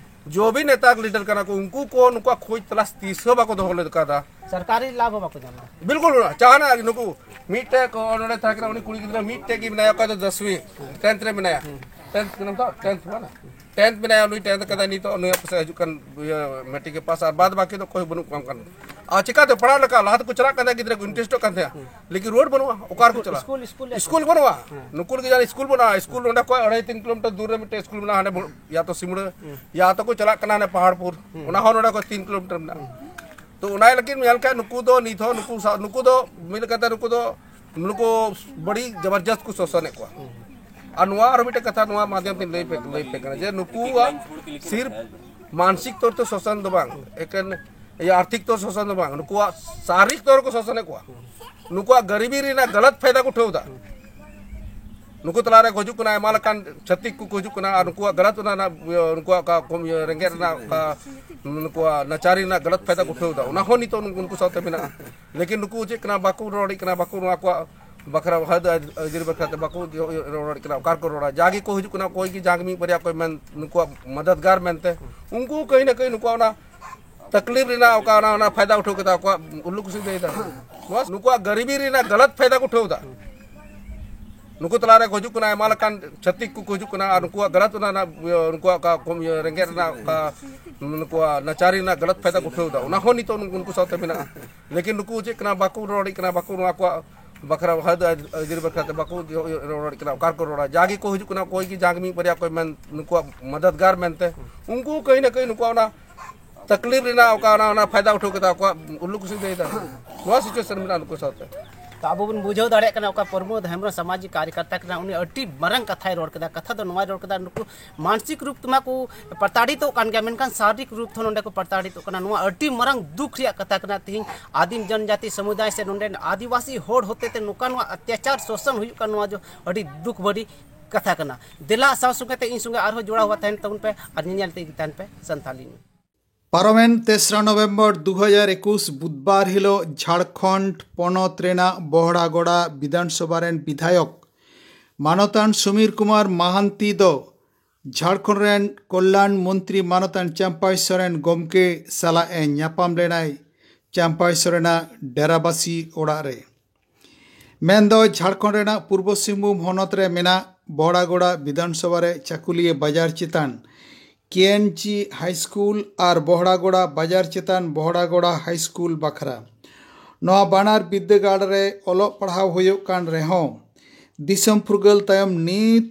ᱡᱚ ᱵᱷᱤ ᱱᱮᱛᱟ ᱞᱤᱰᱟᱨ ᱠᱟᱱᱟ ᱠᱚ, ᱩᱱᱠᱩ ᱠᱚ ᱱᱩᱠᱩᱣᱟᱜ ᱠᱷᱳᱡ ᱛᱚᱞᱟᱥ ᱛᱤᱥ ᱦᱚᱸ ᱵᱟᱠᱚ ᱫᱚᱦᱚ ᱞᱮᱫ ᱠᱟᱫᱟ᱾ ᱥᱚᱨᱠᱟᱨᱤ ᱞᱟᱵᱷ ᱦᱚᱸ ᱵᱟᱠᱚ ᱧᱟᱢ ᱮᱫᱟ᱾ ᱵᱤᱞᱠᱩᱞ ᱵᱟᱹᱱᱩᱜᱼᱟ᱾ ᱡᱟᱦᱟᱱᱟᱜ ᱜᱮ ᱱᱩᱠᱩ ᱢᱤᱫᱴᱮᱡ ᱠᱚ ᱱᱚᱰᱮ ᱛᱟᱦᱮᱸ ᱠᱟᱱᱟ, ᱩᱱᱤ ᱠᱩᱲᱤ ᱜᱤᱫᱽᱨᱟᱹ ᱢᱤᱫᱴᱮᱡ ᱜᱮ ᱢᱮᱱᱟᱭᱟ, ᱚᱠᱚᱭ ᱫᱚ ᱫᱚᱥᱣᱤ, ᱴᱮᱱᱛᱷ ᱨᱮ ᱢᱮᱱᱟᱭᱟ᱾ ᱴᱮᱱᱛᱷ ᱠᱟᱱᱟ ᱛᱚ, ᱴᱮᱱᱛᱷ ᱵᱟᱝ? ᱴᱮᱱᱛᱷ ᱢᱮᱱᱟᱭᱟ, ᱩᱱᱤ ᱴᱮᱱᱛᱷ ᱠᱟᱫᱟᱭ, ᱱᱤᱛᱚᱜ ᱱᱩᱭᱟᱜ ᱯᱟᱥᱮ ᱦᱤᱡᱩᱜ ᱠᱟᱱ ᱤᱭᱟᱹ ᱢᱮᱴᱨᱤᱠ ᱮ ᱯᱟᱥ, ᱟᱨ ᱵᱟᱫ ᱵᱟᱹᱠᱤ ᱫᱚ ᱚᱠᱚᱭ ᱵᱟᱹᱱᱩᱜ ᱠᱚᱣᱟ ᱚᱱᱠᱟᱱ᱾ ᱟᱨ ᱪᱤᱠᱟᱛᱮ ᱯᱟᱲᱦᱟᱜ ᱞᱮᱠᱟ, ᱞᱟᱦᱟ ᱛᱮᱠᱚ ᱪᱟᱞᱟᱜ ᱠᱟᱱ ᱛᱟᱦᱮᱸ, ᱜᱤᱫᱽᱨᱟᱹ ᱠᱚ ᱤᱱᱴᱟᱨᱮᱥᱴᱚᱜ ᱠᱟᱱ ᱛᱟᱦᱮᱸ, ᱞᱮᱠᱤᱱ ᱨᱳᱰ ᱵᱟᱹᱱᱩᱜᱼᱟ, ᱚᱠᱟ ᱨᱮᱠᱚ ᱪᱟᱞᱟᱜᱼᱟ? ᱥᱠᱩᱞ, ᱥᱠᱩᱞ ᱮ- ᱥᱠᱩᱞ ᱵᱟᱹᱱᱩᱜᱼᱟ᱾ ᱦᱮᱸ᱾ ᱱᱩᱠᱩ ᱞᱟᱹᱜᱤᱫ ᱡᱟᱦᱟᱸ ᱥᱠᱩᱞ ᱵᱟᱹᱱᱩᱜᱼᱟ, ᱥᱠᱩᱞ ᱱᱚᱸᱰᱮ ᱠᱷᱚᱱ ᱟᱲᱟᱭ ᱛᱤᱱ ᱠᱤᱞᱳᱢᱤᱴᱟᱨ ᱫᱩᱨ ᱨᱮ ᱢᱤᱫᱴᱮᱱ ᱥᱠᱩᱞ ᱢᱮᱱᱟᱜᱼᱟ, ᱦᱟᱸᱰᱮ ᱵᱷᱩ-, ᱭᱟ ᱛᱚ ᱥᱤᱢᱲᱟᱹ, ᱦᱩᱸ᱾ ᱭᱟ ᱛᱚ ᱠᱚ ᱪᱟᱞᱟᱜ ᱠᱟᱱᱟ ᱦᱟᱸᱰᱮ ᱯᱟᱦᱟᱲᱯᱩᱨ, ᱦᱩᱸ᱾ ᱚᱱᱟ ᱦᱚᱸ ᱱᱚᱸᱰᱮ ᱠᱷᱚᱱ ᱛᱤᱱ ᱠᱤᱞᱳᱢᱤᱴᱟᱨ ᱢᱮᱱᱟᱜᱼᱟ᱾ ᱦᱩᱸ᱾ ᱛᱚ ᱚᱱᱟ ᱞᱟᱹᱜᱤᱫ ᱧᱮᱞ ᱠᱷᱟᱱ ᱱᱩᱠᱩ ᱫᱚ ᱱᱤᱛ ᱦᱚᱸ ᱱᱩᱠᱩ ᱥᱟᱶ, ᱱᱩᱠᱩ ᱫᱚ ᱢᱤᱫ ᱞᱮᱠᱟᱛᱮ ᱱᱩᱠᱩ ᱫᱚ ᱱᱩᱠᱩ ᱵᱟᱹᱲᱤ ᱡᱚᱵᱚᱨᱡᱚᱥᱛ ᱠᱚ ᱥᱳᱥᱚᱱᱮᱫ ᱠᱚᱣᱟ᱾ ᱟᱨ ᱱᱚᱣᱟ ᱟᱨᱚ ᱢᱤᱫᱴᱮᱱ ᱠᱟᱛᱷᱟ ᱱᱚᱣᱟ ᱢᱟᱫᱷᱭᱚᱢ ᱛᱮᱧ ᱞᱟᱹᱭ ᱯᱮ, ᱞᱟᱹᱭ ᱯᱮ ᱠᱟᱱᱟ ᱡᱮ ᱱᱩᱠᱩᱣᱟᱜ ᱥᱤᱨᱯ ᱢᱟᱱᱥᱤᱠ ᱛᱚᱨ ᱛᱮ ᱥᱳᱥᱚᱱ ᱫᱚ ᱵᱟᱝ, ᱮᱠᱮᱱ ᱤᱭᱟᱹ ᱟᱨᱛᱷᱤᱠ ᱛᱚᱨ ᱥᱳᱥᱚᱱ ᱫᱚ ᱵᱟᱝ, ᱱᱩᱠᱩᱣᱟᱜ ᱥᱟᱨᱤᱨᱤᱠ ᱛᱚᱨ ᱠᱚ ᱥᱳᱥᱚᱱᱮᱫ ᱠᱚᱣᱟ᱾ ᱱᱩᱠᱩᱣᱟᱜ ᱜᱟᱨᱤᱵᱤ ᱨᱮᱱᱟᱜ ᱜᱟᱞᱟᱛ ᱯᱷᱟᱭᱫᱟ ᱠᱚ ᱩᱴᱷᱟᱹᱣ ᱮᱫᱟ᱾ ᱱᱩᱠᱩ ᱛᱟᱞᱟᱨᱮ ᱜᱩᱡᱩᱜ ᱠᱟᱱᱟ, ᱟᱭᱢᱟ ᱞᱮᱠᱟᱱ ᱪᱷᱟᱹᱛᱤᱠ ᱠᱚᱠᱚ ᱦᱤᱡᱩᱜ ᱠᱟᱱᱟ ᱟᱨ ᱱᱩᱠᱩᱣᱟᱜ ᱜᱟᱞᱟᱛ ᱚᱱᱟ ᱨᱮᱱᱟᱜ, ᱤᱭᱟᱹ, ᱱᱩᱠᱩᱣᱟᱜ ᱚᱠᱟ ᱠᱚᱢ, ᱤᱭᱟᱹ, ᱨᱮᱸᱜᱮᱡ ᱨᱮᱱᱟᱜ ᱚᱠᱟ, ᱱᱩᱠᱩᱣᱟᱜ ᱱᱟᱪᱟᱨᱤ ᱨᱮᱱᱟᱜ ᱜᱟᱞᱟᱛ ᱯᱷᱟᱭᱫᱟ ᱠᱚ ᱩᱴᱷᱟᱹᱣ ᱮᱫᱟ, ᱚᱱᱟ ᱦᱚᱸ ᱱᱤᱛᱚᱜ ᱱᱩᱠᱩ, ᱩᱱᱠᱩ ᱥᱟᱶᱛᱮ ᱢᱮᱱᱟᱜᱼᱟ᱾ ᱞᱮᱠᱤᱱ ᱱᱩᱠᱩ ᱪᱮᱫ ᱠᱟᱱᱟ, ᱵᱟᱠᱚ ᱨᱚᱲ ᱫᱟᱲᱮᱭᱟᱜ ᱠᱟᱱᱟ, ᱵᱟᱠᱚ ᱱᱚᱣᱟ ᱟᱠᱚᱣᱟᱜ ᱵᱟᱠᱷᱨᱟ, ᱦᱚᱭ ᱫᱚ ᱟᱹᱭᱫᱟᱹᱨᱤ ᱵᱟᱠᱷᱨᱟ ᱛᱮ ᱵᱟᱠᱚ ᱨᱚᱲ ᱫᱟᱲᱮᱭᱟᱜ ᱠᱟᱱᱟ᱾ ᱚᱠᱟ ᱨᱮᱠᱚ ᱨᱚᱲᱟ? ᱡᱟᱜᱮ ᱠᱚ ᱦᱤᱡᱩᱜ ᱠᱟᱱᱟ, ᱚᱠᱚᱭ ᱜᱮ ᱡᱟᱦᱟᱸ ᱜᱮ ᱢᱤᱫ ᱵᱟᱨᱭᱟ ᱚᱠᱚᱭ ᱢᱮᱱ, ᱱᱩᱠᱩᱣᱟᱜ ᱢᱚᱫᱚᱫᱽᱜᱟᱨ ᱢᱮᱱᱛᱮ, ᱩᱱᱠᱩ ᱠᱟᱹᱦᱤ ᱱᱟ ᱠᱟᱹᱦᱤ ᱱᱩᱠᱩᱣᱟᱜ ᱚᱱᱟ ᱛᱟᱠᱞᱤᱯ ᱨᱮᱱᱟᱜ ᱚᱠᱟ ᱚᱱᱟ, ᱚᱱᱟ ᱯᱷᱟᱭᱫᱟ ᱩᱴᱷᱟᱹᱣ ᱠᱟᱛᱮ ᱟᱠᱚᱣᱟᱜ ᱩᱞᱞᱩ ᱠᱩᱥᱤ ᱫᱟᱹᱭ ᱫᱟ᱾ ᱱᱚᱣᱟ ᱱᱩᱠᱩᱣᱟᱜ ᱜᱟᱨᱤᱵᱤ ᱨᱮᱱᱟᱜ ᱜᱟᱞᱟᱛ ᱯᱷᱟᱭᱫᱟ ᱠᱚ ᱩᱴᱷᱟᱹᱣ ᱮᱫᱟ᱾ ᱱᱩᱠᱩ ᱛᱟᱞᱟᱨᱮ ᱠᱚ ᱦᱤᱡᱩᱜ ᱠᱟᱱᱟ, ᱟᱭᱢᱟ ᱞᱮᱠᱟᱱ ᱪᱷᱟᱹᱛᱤᱠ ᱠᱚᱠᱚ ᱦᱤᱡᱩᱜ ᱠᱟᱱᱟ ᱟᱨ ᱱᱩᱠᱩᱣᱟᱜ ᱜᱟᱞᱟᱛ ᱚᱱᱟ ᱨᱮᱱᱟᱜ, ᱤᱭᱟᱹ, ᱱᱩᱠᱩᱣᱟᱜ ᱚᱠᱟ ᱠᱚᱢ, ᱤᱭᱟᱹ, ᱨᱮᱸᱜᱮᱡ ᱨᱮᱱᱟᱜ ᱚᱠᱟ, ᱱᱩᱠᱩᱣᱟᱜ ᱱᱟᱪᱟᱨᱤ ᱨᱮᱱᱟᱜ ᱜᱟᱞᱟᱛ ᱯᱷᱟᱭᱫᱟ ᱠᱚ ᱩᱴᱷᱟᱹᱣ ᱮᱫᱟ, ᱚᱱᱟ ᱦᱚᱸ ᱱᱤᱛᱚᱜ ᱱᱩᱠᱩ, ᱩᱱᱠᱩ ᱥᱟᱶᱛᱮ ᱢᱮᱱᱟᱜᱼᱟ᱾ ᱞᱮᱠᱤᱱ ᱱᱩᱠᱩ ᱪᱮᱫ ᱠᱟᱱᱟ, ᱵᱟᱠᱚ ᱨᱚᱲ ᱫᱟᱲᱮᱭᱟᱜ ᱠᱟᱱᱟ, ᱵᱟᱠᱚ ᱱᱚᱣᱟ ᱟᱠᱚᱣᱟᱜ ᱵᱟᱠᱷᱨᱟ, ᱦᱚᱭ ᱫᱚ ᱟᱹᱭᱫᱟᱹᱨᱤ ᱵᱟᱠᱷᱨᱟ ᱛᱮ ᱵᱟᱠᱚ ᱨᱚᱲ ᱫᱟᱲᱮᱭᱟᱜ ᱠᱟᱱᱟ᱾ ᱚᱠᱟ ᱨᱮᱠᱚ ᱨᱚᱲᱟ? ᱡᱟᱜᱮ ᱠᱚ ᱦᱤᱡᱩᱜ ᱠᱟᱱᱟ, ᱚᱠᱚᱭ ᱜᱮ ᱡᱟᱦᱟᱸ ᱜᱮ ᱢᱤᱫ ᱵᱟᱨᱭᱟ ᱚᱠᱚᱭ ᱢᱮᱱ, ᱱᱩᱠᱩᱣᱟᱜ ᱢᱚᱫᱚᱫᱽᱜᱟᱨ ᱢᱮᱱᱛᱮ, ᱩᱱᱠᱩ ᱠᱟᱹᱦᱤ ᱱᱟ ᱠᱟᱹᱦᱤ ᱱᱩᱠᱩᱣᱟᱜ ᱚᱱᱟ ᱛᱟᱠᱞᱤᱯ ᱨᱮᱱᱟᱜ ᱚᱠᱟ ᱚᱱᱟ ᱚᱱᱟ ᱯᱷᱟᱭᱫᱟ ᱩᱴᱷᱟᱹᱣ ᱠᱮᱫᱟ, ᱟᱠᱚᱣᱟᱜ ᱩᱞᱞᱩ ᱠᱩᱥᱤ ᱫᱟᱹᱭ ᱫᱟ᱾ ᱱᱚᱣᱟ ᱥᱤᱪᱩᱭᱮᱥᱚᱱ ᱢᱮᱱᱟᱜᱼᱟ ᱱᱩᱠᱩ ᱥᱟᱶᱛᱮ᱾ ᱛᱚ ᱟᱵᱚ ᱵᱚᱱ ᱵᱩᱡᱷᱟᱹᱣ ᱫᱟᱲᱮᱭᱟᱜ ᱠᱟᱱᱟ, ᱚᱠᱟ ᱯᱨᱚᱢᱳᱫ ᱦᱮᱢᱵᱨᱚᱢ ᱥᱟᱢᱟᱡᱤᱠ ᱠᱟᱨᱭᱚᱠᱚᱨᱛᱟ ᱠᱟᱱᱟ, ᱩᱱᱤ ᱟᱹᱰᱤ ᱢᱟᱨᱟᱝ ᱠᱟᱛᱷᱟᱭ ᱨᱚᱲ ᱠᱮᱫᱟ᱾ ᱠᱟᱛᱷᱟ ᱫᱚ ᱱᱚᱣᱟᱭ ᱨᱚᱲ ᱠᱮᱫᱟ, ᱱᱩᱠᱩ ᱢᱟᱱᱥᱤᱠ ᱨᱩᱯ ᱛᱮᱢᱟ ᱠᱚ ᱯᱨᱚᱛᱟᱲᱤᱛᱚᱜ ᱠᱟᱱ ᱜᱮᱭᱟ, ᱢᱮᱱᱠᱷᱟᱱ ᱥᱟᱨᱤᱨᱤᱠ ᱨᱩᱯ ᱛᱮᱦᱚᱸ ᱱᱚᱰᱮ ᱠᱚ ᱯᱨᱚᱛᱟᱲᱤᱛᱚᱜ ᱠᱟᱱᱟ᱾ ᱱᱚᱣᱟ ᱟᱹᱰᱤ ᱢᱟᱨᱟᱝ ᱫᱩᱠ ᱨᱮᱭᱟᱜ ᱠᱟᱛᱷᱟ ᱠᱟᱱᱟ᱾ ᱛᱮᱦᱮᱧ ᱟᱹᱫᱤᱢ ᱡᱚᱱᱡᱟᱛᱤ ᱥᱚᱢᱩᱫᱟᱭ ᱥᱮ ᱱᱚᱰᱮᱱ ᱟᱹᱫᱤᱵᱟᱹᱥᱤ ᱦᱚᱲ ᱦᱚᱛᱮᱛᱮ ᱱᱚᱝᱠᱟ ᱱᱚᱣᱟ ᱚᱛᱛᱟᱪᱟᱨ ᱥᱳᱥᱚᱱ ᱦᱩᱭᱩᱜ ᱠᱟᱱ, ᱱᱚᱣᱟ ᱫᱚ ᱟᱹᱰᱤ ᱫᱩᱠ ᱵᱷᱟᱹᱨᱤ ᱠᱟᱛᱷᱟ ᱠᱟᱱᱟ᱾ ᱫᱮᱞᱟ ᱥᱟᱶ ᱥᱚᱸᱜᱮ ᱛᱮ ᱤᱧ ᱥᱚᱸᱜᱮ ᱟᱨᱦᱚᱸ ᱡᱚᱲᱟᱣ ᱛᱟᱦᱮᱱ ᱛᱟᱵᱚᱱ ᱯᱮ ᱟᱨ ᱧᱮᱧᱮᱞ ᱛᱮ ᱤᱫᱤ ᱛᱟᱦᱮᱱ ᱯᱮ ᱥᱟᱱᱛᱷᱟᱞᱤ ᱱᱤᱭᱩᱡᱽ᱾ ᱯᱟᱨᱚᱢᱮᱱ ᱛᱮᱥᱨᱟ ᱱᱚᱵᱷᱮᱢᱵᱚᱨ ᱫᱩ ᱦᱟᱡᱟᱨ ᱮᱠᱩᱥ ᱵᱩᱫᱷᱵᱟᱨ ᱦᱤᱞᱳᱜ ᱡᱷᱟᱲᱠᱷᱚᱸᱰ ᱯᱚᱱᱚᱛ ᱨᱮᱱᱟᱜ ᱵᱚᱦᱲᱟᱜᱚᱲᱟ ᱵᱤᱫᱷᱟᱱᱥᱚᱵᱷᱟ ᱨᱮᱱ ᱵᱤᱫᱷᱟᱭᱚᱠ ᱢᱟᱱᱚᱛᱟᱱ ᱥᱩᱢᱤᱨ ᱠᱩᱢᱟᱨ ᱢᱟᱦᱟᱱᱛᱤ ᱫᱚ ᱡᱷᱟᱲᱠᱷᱚᱸᱰ ᱨᱮᱱ ᱠᱚᱞᱞᱟᱱ ᱢᱚᱱᱛᱨᱤ ᱢᱟᱱᱚᱛᱟᱱ ᱪᱟᱢᱯᱟᱭ ᱥᱚᱨᱮᱱ ᱜᱚᱢᱠᱮ ᱥᱟᱞᱟᱜ ᱮ ᱧᱟᱯᱟᱢ ᱞᱮᱱᱟᱭ ᱪᱟᱢᱯᱟᱭ ᱥᱚᱨᱮᱱᱟᱜ ᱰᱮᱨᱟᱵᱟᱥᱤ ᱚᱲᱟᱜ ᱨᱮ᱾ ᱢᱮᱱᱫᱚ ᱡᱷᱟᱲᱠᱷᱚᱸᱰ ᱨᱮᱱᱟᱜ ᱯᱩᱨᱵᱚ ᱥᱤᱝᱵᱷᱩᱢ ᱦᱚᱱᱚᱛ ᱨᱮ ᱢᱮᱱᱟᱜ ᱵᱚᱦᱲᱟᱜᱚᱲᱟ ᱵᱤᱫᱷᱟᱱᱥᱚᱵᱷᱟ ᱨᱮ ᱪᱟᱠᱩᱞᱤᱭᱟᱹ ᱵᱟᱡᱟᱨ ᱪᱮᱛᱟᱱ ᱠᱮ ᱮᱱ ᱡᱤ ᱦᱟᱭ ᱥᱠᱩᱞ ᱟᱨ ᱵᱚᱦᱲᱟᱜᱚᱲᱟ ᱵᱟᱡᱟᱨ ᱪᱮᱛᱟᱱ ᱵᱚᱦᱲᱟᱜᱚᱲᱟ ᱦᱟᱭ ᱥᱠᱩᱞ ᱵᱟᱠᱷᱨᱟ᱾ ᱱᱚᱣᱟ ᱵᱟᱱᱟᱨ ᱵᱤᱨᱫᱟᱹᱜᱟᱲ ᱨᱮ ᱚᱞᱚᱜ ᱯᱟᱲᱦᱟᱣ ᱦᱩᱭᱩᱜ ᱠᱟᱱ ᱨᱮᱦᱚᱸ, ᱫᱤᱥᱚᱢ ᱯᱷᱩᱨᱜᱟᱹᱞ ᱛᱟᱭᱚᱢ ᱱᱤᱛ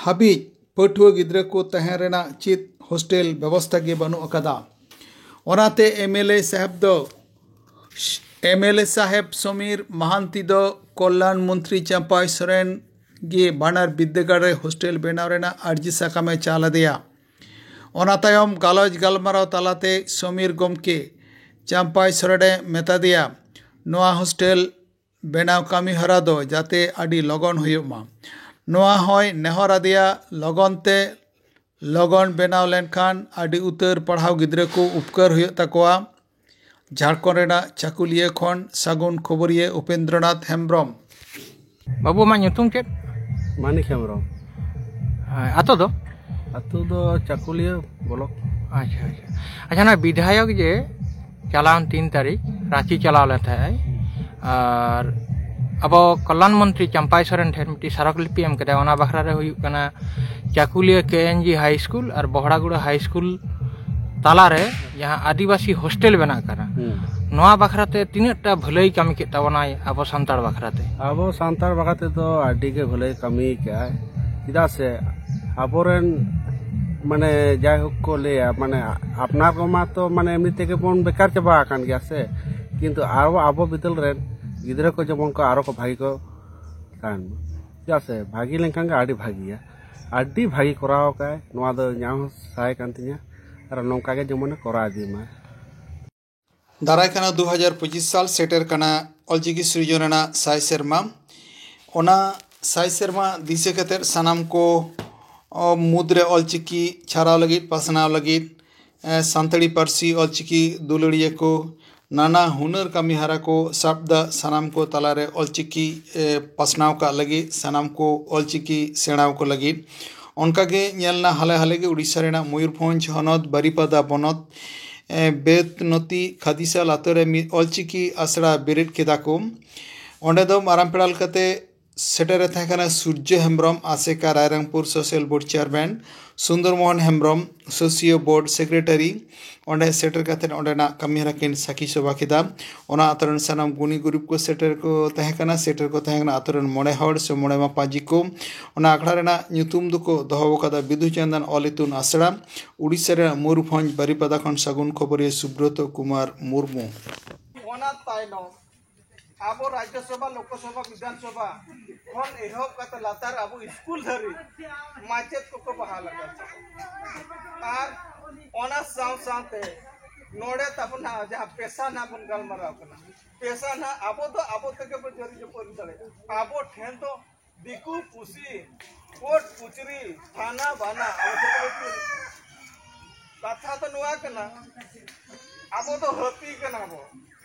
ᱦᱟᱹᱵᱤᱡ ᱯᱟᱹᱴᱷᱩᱣᱟᱹ ᱜᱤᱫᱽᱨᱟᱹ ᱠᱚ ᱛᱟᱦᱮᱸ ᱨᱮᱱᱟᱜ ᱪᱮᱫ ᱦᱳᱥᱴᱮᱞ ᱵᱮᱵᱚᱥᱛᱷᱟ ᱜᱮ ᱵᱟᱹᱱᱩᱜ ᱟᱠᱟᱫᱟ᱾ ᱚᱱᱟᱛᱮ ᱮᱢ ᱮᱞ ᱮ ᱥᱟᱦᱮᱵᱽ ᱫᱚ, ᱮᱢ ᱮᱞ ᱮ ᱥᱟᱦᱮᱵᱽ ᱥᱚᱢᱤᱨ ᱢᱟᱦᱟᱱᱛᱤ ᱫᱚ ᱠᱚᱞᱞᱟᱱ ᱢᱚᱱᱛᱨᱤ ᱪᱟᱢᱯᱟᱭ ᱥᱚᱨᱮᱱ ᱜᱮ ᱵᱟᱱᱟᱨ ᱵᱤᱨᱫᱟᱹᱜᱟᱲ ᱨᱮ ᱦᱳᱥᱴᱮᱞ ᱵᱮᱱᱟᱣ ᱨᱮᱱᱟᱜ ᱟᱹᱨᱡᱤ ᱥᱟᱠᱟᱢ ᱮ ᱪᱟᱞ ᱟᱫᱮᱭᱟ᱾ ᱚᱱᱟ ᱛᱟᱭᱚᱢ ᱜᱟᱞᱚᱪ ᱜᱟᱞᱢᱟᱨᱟᱣ ᱛᱟᱞᱟᱛᱮ ᱥᱚᱢᱤᱨ ᱜᱚᱢᱠᱮ ᱪᱟᱢᱯᱟᱭ ᱥᱚᱨᱮᱱ ᱮ ᱢᱮᱛᱟ ᱫᱮᱭᱟ, ᱱᱚᱣᱟ ᱦᱳᱥᱴᱮᱞ ᱵᱮᱱᱟᱣ ᱠᱟᱹᱢᱤ ᱦᱚᱨᱟ ᱫᱚ ᱡᱟᱛᱮ ᱟᱹᱰᱤ ᱞᱚᱜᱚᱱ ᱦᱩᱭᱩᱜ ᱢᱟ, ᱱᱚᱣᱟ ᱦᱚᱸᱭ ᱱᱮᱦᱚᱨ ᱟᱫᱮᱭᱟ᱾ ᱞᱚᱜᱚᱱ ᱛᱮ ᱞᱚᱜᱚᱱ ᱵᱮᱱᱟᱣ ᱞᱮᱱᱠᱷᱟᱱ ᱟᱹᱰᱤ ᱩᱛᱟᱹᱨ ᱯᱟᱲᱦᱟᱣ ᱜᱤᱫᱽᱨᱟᱹ ᱠᱚ ᱩᱯᱠᱟᱹᱨ ᱦᱩᱭᱩᱜ ᱛᱟᱠᱚᱣᱟ᱾ ᱡᱷᱟᱲᱠᱷᱚᱸᱰ ᱨᱮᱱᱟᱜ ᱪᱟᱹᱠᱩᱞᱤᱭᱟᱹ ᱠᱷᱚᱱ ᱥᱟᱹᱜᱩᱱ ᱠᱷᱚᱵᱚᱨᱤᱭᱟᱹ ᱩᱯᱮᱱᱫᱨᱚᱱᱟᱛᱷ ᱦᱮᱢᱵᱨᱚᱢ᱾ ᱵᱟᱹᱵᱩ, ᱟᱢᱟᱜ ᱧᱩᱛᱩᱢ ᱪᱮᱫ? ᱢᱟᱱᱤᱠ ᱦᱮᱢᱵᱨᱚᱢ᱾ ᱦᱮᱸ, ᱟᱛᱳ ᱫᱚ? ᱟᱛᱳ ᱫᱚ ᱪᱟᱹᱠᱩᱞᱤᱭᱟᱹ ᱵᱞᱚᱠ᱾ ᱟᱪᱪᱷᱟ, ᱟᱪᱪᱷᱟ᱾ ᱟᱪᱪᱷᱟ, ᱱᱚᱣᱟ ᱵᱤᱫᱷᱟᱭᱚᱠ ᱡᱮ ᱪᱟᱞᱟᱣᱮᱱ ᱛᱤᱱ ᱛᱟᱹᱨᱤᱠᱷ ᱨᱟᱸᱪᱤ ᱪᱟᱞᱟᱣ ᱞᱮᱱ ᱛᱟᱦᱮᱸᱫ ᱟᱭ, ᱟᱨ ᱟᱵᱚ ᱠᱚᱞᱞᱟᱱ ᱢᱚᱱᱛᱨᱤ ᱪᱟᱢᱯᱟᱭ ᱥᱚᱨᱮᱱ ᱴᱷᱮᱱ ᱢᱤᱫᱴᱤᱡ ᱥᱟᱨᱚᱠ ᱞᱤᱯᱤ ᱮᱢ ᱠᱮᱫᱟᱭ, ᱚᱱᱟ ᱵᱟᱠᱷᱨᱟ ᱨᱮ ᱦᱩᱭᱩᱜ ᱠᱟᱱᱟ ᱪᱟᱹᱠᱩᱞᱤᱭᱟᱹ ᱠᱮ ᱮᱱ ᱡᱤ ᱦᱟᱭ ᱥᱠᱩᱞ ᱟᱨ ᱵᱚᱦᱲᱟᱜᱚᱲᱟ ᱦᱟᱭ ᱥᱠᱩᱞ ᱛᱟᱞᱟᱨᱮ ᱡᱟᱦᱟᱸ ᱟᱹᱫᱤᱵᱟᱹᱥᱤ ᱦᱳᱥᱴᱮᱞ ᱵᱮᱱᱟᱜ ᱠᱟᱱᱟ, ᱦᱩᱸ᱾ ᱱᱚᱣᱟ ᱵᱟᱠᱷᱨᱟ ᱛᱮ ᱛᱤᱱᱟᱹᱜ ᱴᱟ ᱵᱷᱟᱹᱞᱟᱹᱭ ᱠᱟᱹᱢᱤ ᱠᱮᱫ ᱛᱟᱵᱚᱱᱟᱭ ᱟᱵᱚ ᱥᱟᱱᱛᱟᱲ ᱵᱟᱠᱷᱨᱟ ᱛᱮ? ᱟᱵᱚ ᱥᱟᱱᱛᱟᱲ ᱵᱟᱠᱷᱨᱟ ᱛᱮᱫᱚ ᱟᱹᱰᱤ ᱜᱮ ᱵᱷᱟᱹᱞᱟᱹᱭ ᱠᱟᱹᱢᱤ ᱠᱟᱜᱼᱟᱭ, ᱪᱮᱫᱟᱜ ᱥᱮ ᱟᱵᱚᱨᱮᱱ ᱢᱟᱱᱮ ᱡᱟᱭᱦᱳᱠ ᱠᱚ ᱞᱟᱹᱭᱟ, ᱢᱟᱱᱮ ᱟᱯᱱᱟᱨ ᱠᱚᱢᱟ ᱛᱚ ᱢᱟᱱᱮ ᱮᱢᱱᱤ ᱛᱮᱜᱮ ᱵᱚᱱ ᱵᱮᱠᱟᱨ ᱪᱟᱵᱟ ᱟᱠᱟᱱ ᱜᱮᱭᱟ ᱥᱮ, ᱠᱤᱱᱛᱩ ᱟᱵᱚ, ᱟᱵᱚ ᱵᱤᱫᱟᱹᱞ ᱨᱮᱱ ᱜᱤᱫᱽᱨᱟᱹ ᱠᱚ ᱡᱮᱢᱚᱱ ᱠᱚ ᱟᱨᱚ ᱠᱚ ᱵᱷᱟᱹᱜᱤ ᱠᱚ ᱛᱟᱦᱮᱱ ᱢᱟ᱾ ᱪᱮᱫᱟᱜ ᱥᱮ ᱵᱷᱟᱹᱜᱤ ᱞᱮᱱᱠᱷᱟᱱ ᱜᱮ ᱟᱹᱰᱤ ᱵᱷᱟᱹᱜᱤᱭᱟ᱾ ᱟᱹᱰᱤ ᱵᱷᱟᱹᱜᱤ ᱠᱚᱨᱟᱣ ᱟᱠᱟᱫᱟᱭ, ᱱᱚᱣᱟ ᱫᱚ ᱧᱟᱢ ᱦᱚᱸ ᱥᱟᱭ ᱠᱟᱱ ᱛᱤᱧᱟᱹ, ᱟᱨ ᱱᱚᱝᱠᱟ ᱜᱮ ᱡᱮᱢᱚᱱᱮ ᱠᱚᱨᱟᱣ ᱤᱫᱤ ᱢᱟ᱾ ᱫᱟᱨᱟᱭ ᱠᱟᱱᱟ ᱫᱩ ᱦᱟᱡᱟᱨ ᱯᱚᱸᱪᱤᱥ ᱥᱟᱞ ᱥᱮᱴᱮᱨ ᱠᱟᱱᱟ ᱚᱞᱪᱤᱠᱤ ᱥᱤᱨᱡᱚᱱ ᱨᱮᱱᱟᱜ ᱥᱟᱭ ᱥᱮᱨᱢᱟ᱾ ᱚᱱᱟ ᱥᱟᱭ ᱥᱮᱨᱢᱟ ᱫᱤᱥᱟᱹ ᱠᱟᱛᱮᱫ ᱥᱟᱱᱟᱢ ᱠᱚ, ᱚ, ᱢᱩᱫᱽᱨᱮ ᱚᱞᱪᱤᱠᱤ ᱪᱷᱟᱨᱟᱣ ᱞᱟᱹᱜᱤᱫ, ᱯᱟᱥᱱᱟᱣ ᱞᱟᱹᱜᱤᱫ, ᱮ, ᱥᱟᱱᱛᱟᱲᱤ ᱯᱟᱹᱨᱥᱤ ᱚᱞᱪᱤᱠᱤ ᱫᱩᱞᱟᱹᱲᱤᱭᱟᱹ ᱠᱚ ᱱᱟᱱᱟ ᱦᱩᱱᱟᱹᱨ ᱠᱟᱹᱢᱤ ᱦᱟᱨᱟ ᱠᱚ ᱥᱟᱵ ᱫᱟ, ᱥᱟᱱᱟᱢ ᱠᱚ ᱛᱟᱞᱟᱨᱮ ᱚᱞᱪᱤᱠᱤ, ᱮ, ᱯᱟᱥᱱᱟᱣ ᱠᱟᱜ ᱞᱟᱹᱜᱤᱫ, ᱥᱟᱱᱟᱢ ᱠᱚ ᱚᱞᱪᱤᱠᱤ ᱥᱮᱬᱟᱣ ᱠᱚ ᱞᱟᱹᱜᱤᱫ᱾ ᱚᱱᱠᱟᱜᱮ ᱧᱮᱞ ᱮᱱᱟ ᱦᱟᱞᱮ ᱦᱟᱞᱮ ᱜᱮ ᱩᱲᱤᱥᱥᱟ ᱨᱮᱱᱟᱜ ᱢᱚᱭᱩᱨᱵᱷᱚᱸᱡᱽ ᱦᱚᱱᱚᱛ ᱵᱟᱨᱤᱯᱟᱫᱟ ᱵᱚᱱᱚᱛ, ᱮ, ᱵᱮᱛᱱᱚᱛᱤ ᱠᱷᱟᱫᱤᱥᱟᱞ ᱟᱛᱳ ᱨᱮ ᱢᱤᱫ ᱚᱞᱪᱤᱠᱤ ᱟᱥᱲᱟ ᱵᱮᱨᱮᱫ ᱠᱮᱫᱟ ᱠᱚ᱾ ᱚᱸᱰᱮ ᱫᱚ ᱢᱟᱨᱟᱝ ᱯᱮᱲᱟ ᱞᱮᱠᱟᱛᱮ ᱥᱮᱴᱮᱨᱮ ᱛᱟᱦᱮᱸ ᱠᱟᱱᱟ Surjo Hembrom, ASECA Rairangpur social board chairman, Sundar Mohan Hembrom, socio board secretary. ᱚᱸᱰᱮ ᱥᱮᱴᱮᱨ ᱠᱟᱛᱮᱫ ᱚᱸᱰᱮᱱᱟᱜ ᱠᱟᱹᱢᱤ ᱦᱚᱨᱟ ᱠᱤᱱ ᱥᱟᱹᱠᱷᱤ ᱥᱚᱵᱷᱟ ᱠᱮᱫᱟ᱾ ᱚᱱᱟ ᱟᱛᱳ ᱨᱮᱱ ᱥᱟᱱᱟᱢ ᱜᱩᱱᱤ ᱜᱩᱨᱤᱵ ᱠᱚ ᱥᱮᱴᱮᱨ ᱠᱚ ᱛᱟᱦᱮᱸ ᱠᱟᱱᱟ, ᱥᱮᱴᱮᱨ ᱠᱚ ᱛᱟᱦᱮᱸ ᱠᱟᱱᱟ ᱟᱛᱳ ᱨᱮᱱ ᱢᱚᱬᱮ ᱦᱚᱲ ᱥᱮ ᱢᱚᱬᱮ ᱢᱟᱯᱟᱡᱤ ᱠᱚ᱾ ᱚᱱᱟ ᱟᱠᱷᱲᱟ ᱨᱮᱱᱟᱜ ᱧᱩᱛᱩᱢ ᱫᱚᱠᱚ ᱫᱚᱦᱚ ᱟᱠᱟᱫᱟ ᱵᱤᱫᱩ ᱪᱟᱸᱫᱟᱱ ᱚᱞ ᱤᱛᱩᱱ ᱟᱥᱲᱟ, ᱩᱲᱤᱥᱥᱟ ᱨᱮᱱᱟᱜ ᱢᱚᱭᱩᱨᱵᱷᱚᱸᱡᱽ ᱵᱟᱨᱤᱯᱟᱫᱟ ᱠᱷᱚᱱ ᱥᱟᱹᱜᱩᱱ ᱠᱷᱚᱵᱚᱨᱤᱭᱟᱹ ᱥᱩᱵᱨᱚᱛᱚ ᱠᱩᱢᱟᱨ ᱢᱩᱨᱢᱩ᱾ ᱚᱱᱟ ᱛᱟᱭᱱᱚᱢ ᱟᱵᱚ ᱨᱟᱡᱽᱡᱚ ᱥᱚᱵᱷᱟ, ᱞᱳᱠᱚ ᱥᱚᱵᱷᱟ, ᱵᱤᱫᱷᱟᱱ ᱥᱚᱵᱷᱟ ᱠᱷᱚᱱ ᱮᱦᱚᱵ ᱠᱟᱛᱮ ᱞᱟᱛᱟᱨ ᱟᱵᱚ ᱥᱠᱩᱞ ᱫᱷᱟᱹᱨᱤᱡ ᱢᱟᱪᱮᱫ ᱠᱚᱠᱚ ᱵᱟᱦᱟᱞ ᱟᱠᱟᱫ ᱠᱚᱣᱟ᱾ ᱟᱨ ᱚᱱᱟ ᱥᱟᱶ ᱥᱟᱶᱛᱮ ᱱᱚᱰᱮ ᱛᱟᱵᱚᱱ ᱦᱟᱸᱜ ᱡᱟᱦᱟᱸ ᱯᱮᱥᱟ ᱱᱟᱜ ᱵᱚᱱ ᱜᱟᱞᱢᱟᱨᱟᱣ ᱠᱟᱱᱟ, ᱯᱮᱥᱟ ᱱᱟᱜ ᱟᱵᱚ ᱫᱚ ᱟᱵᱚ ᱛᱮᱜᱮ ᱵᱚᱱ ᱡᱟᱹᱨᱤ ᱡᱟᱹᱯᱟᱹᱨᱤ ᱫᱟᱲᱮᱭᱟᱜᱼᱟ᱾ ᱟᱵᱚ ᱴᱷᱮᱱ ᱫᱚ ᱫᱤᱠᱩ ᱯᱩᱥᱤ, ᱠᱳᱴ ᱠᱩᱪᱨᱤ, ᱛᱷᱟᱱᱟ ᱵᱟᱱᱟ, ᱟᱵᱚ ᱫᱚ ᱵᱟᱹᱪᱩᱜ᱾ ᱠᱟᱛᱷᱟ ᱫᱚ ᱱᱚᱣᱟ ᱠᱟᱱᱟ, ᱟᱵᱚ ᱫᱚ ᱦᱟᱹᱛᱤ ᱠᱟᱱᱟ ᱵᱚ᱾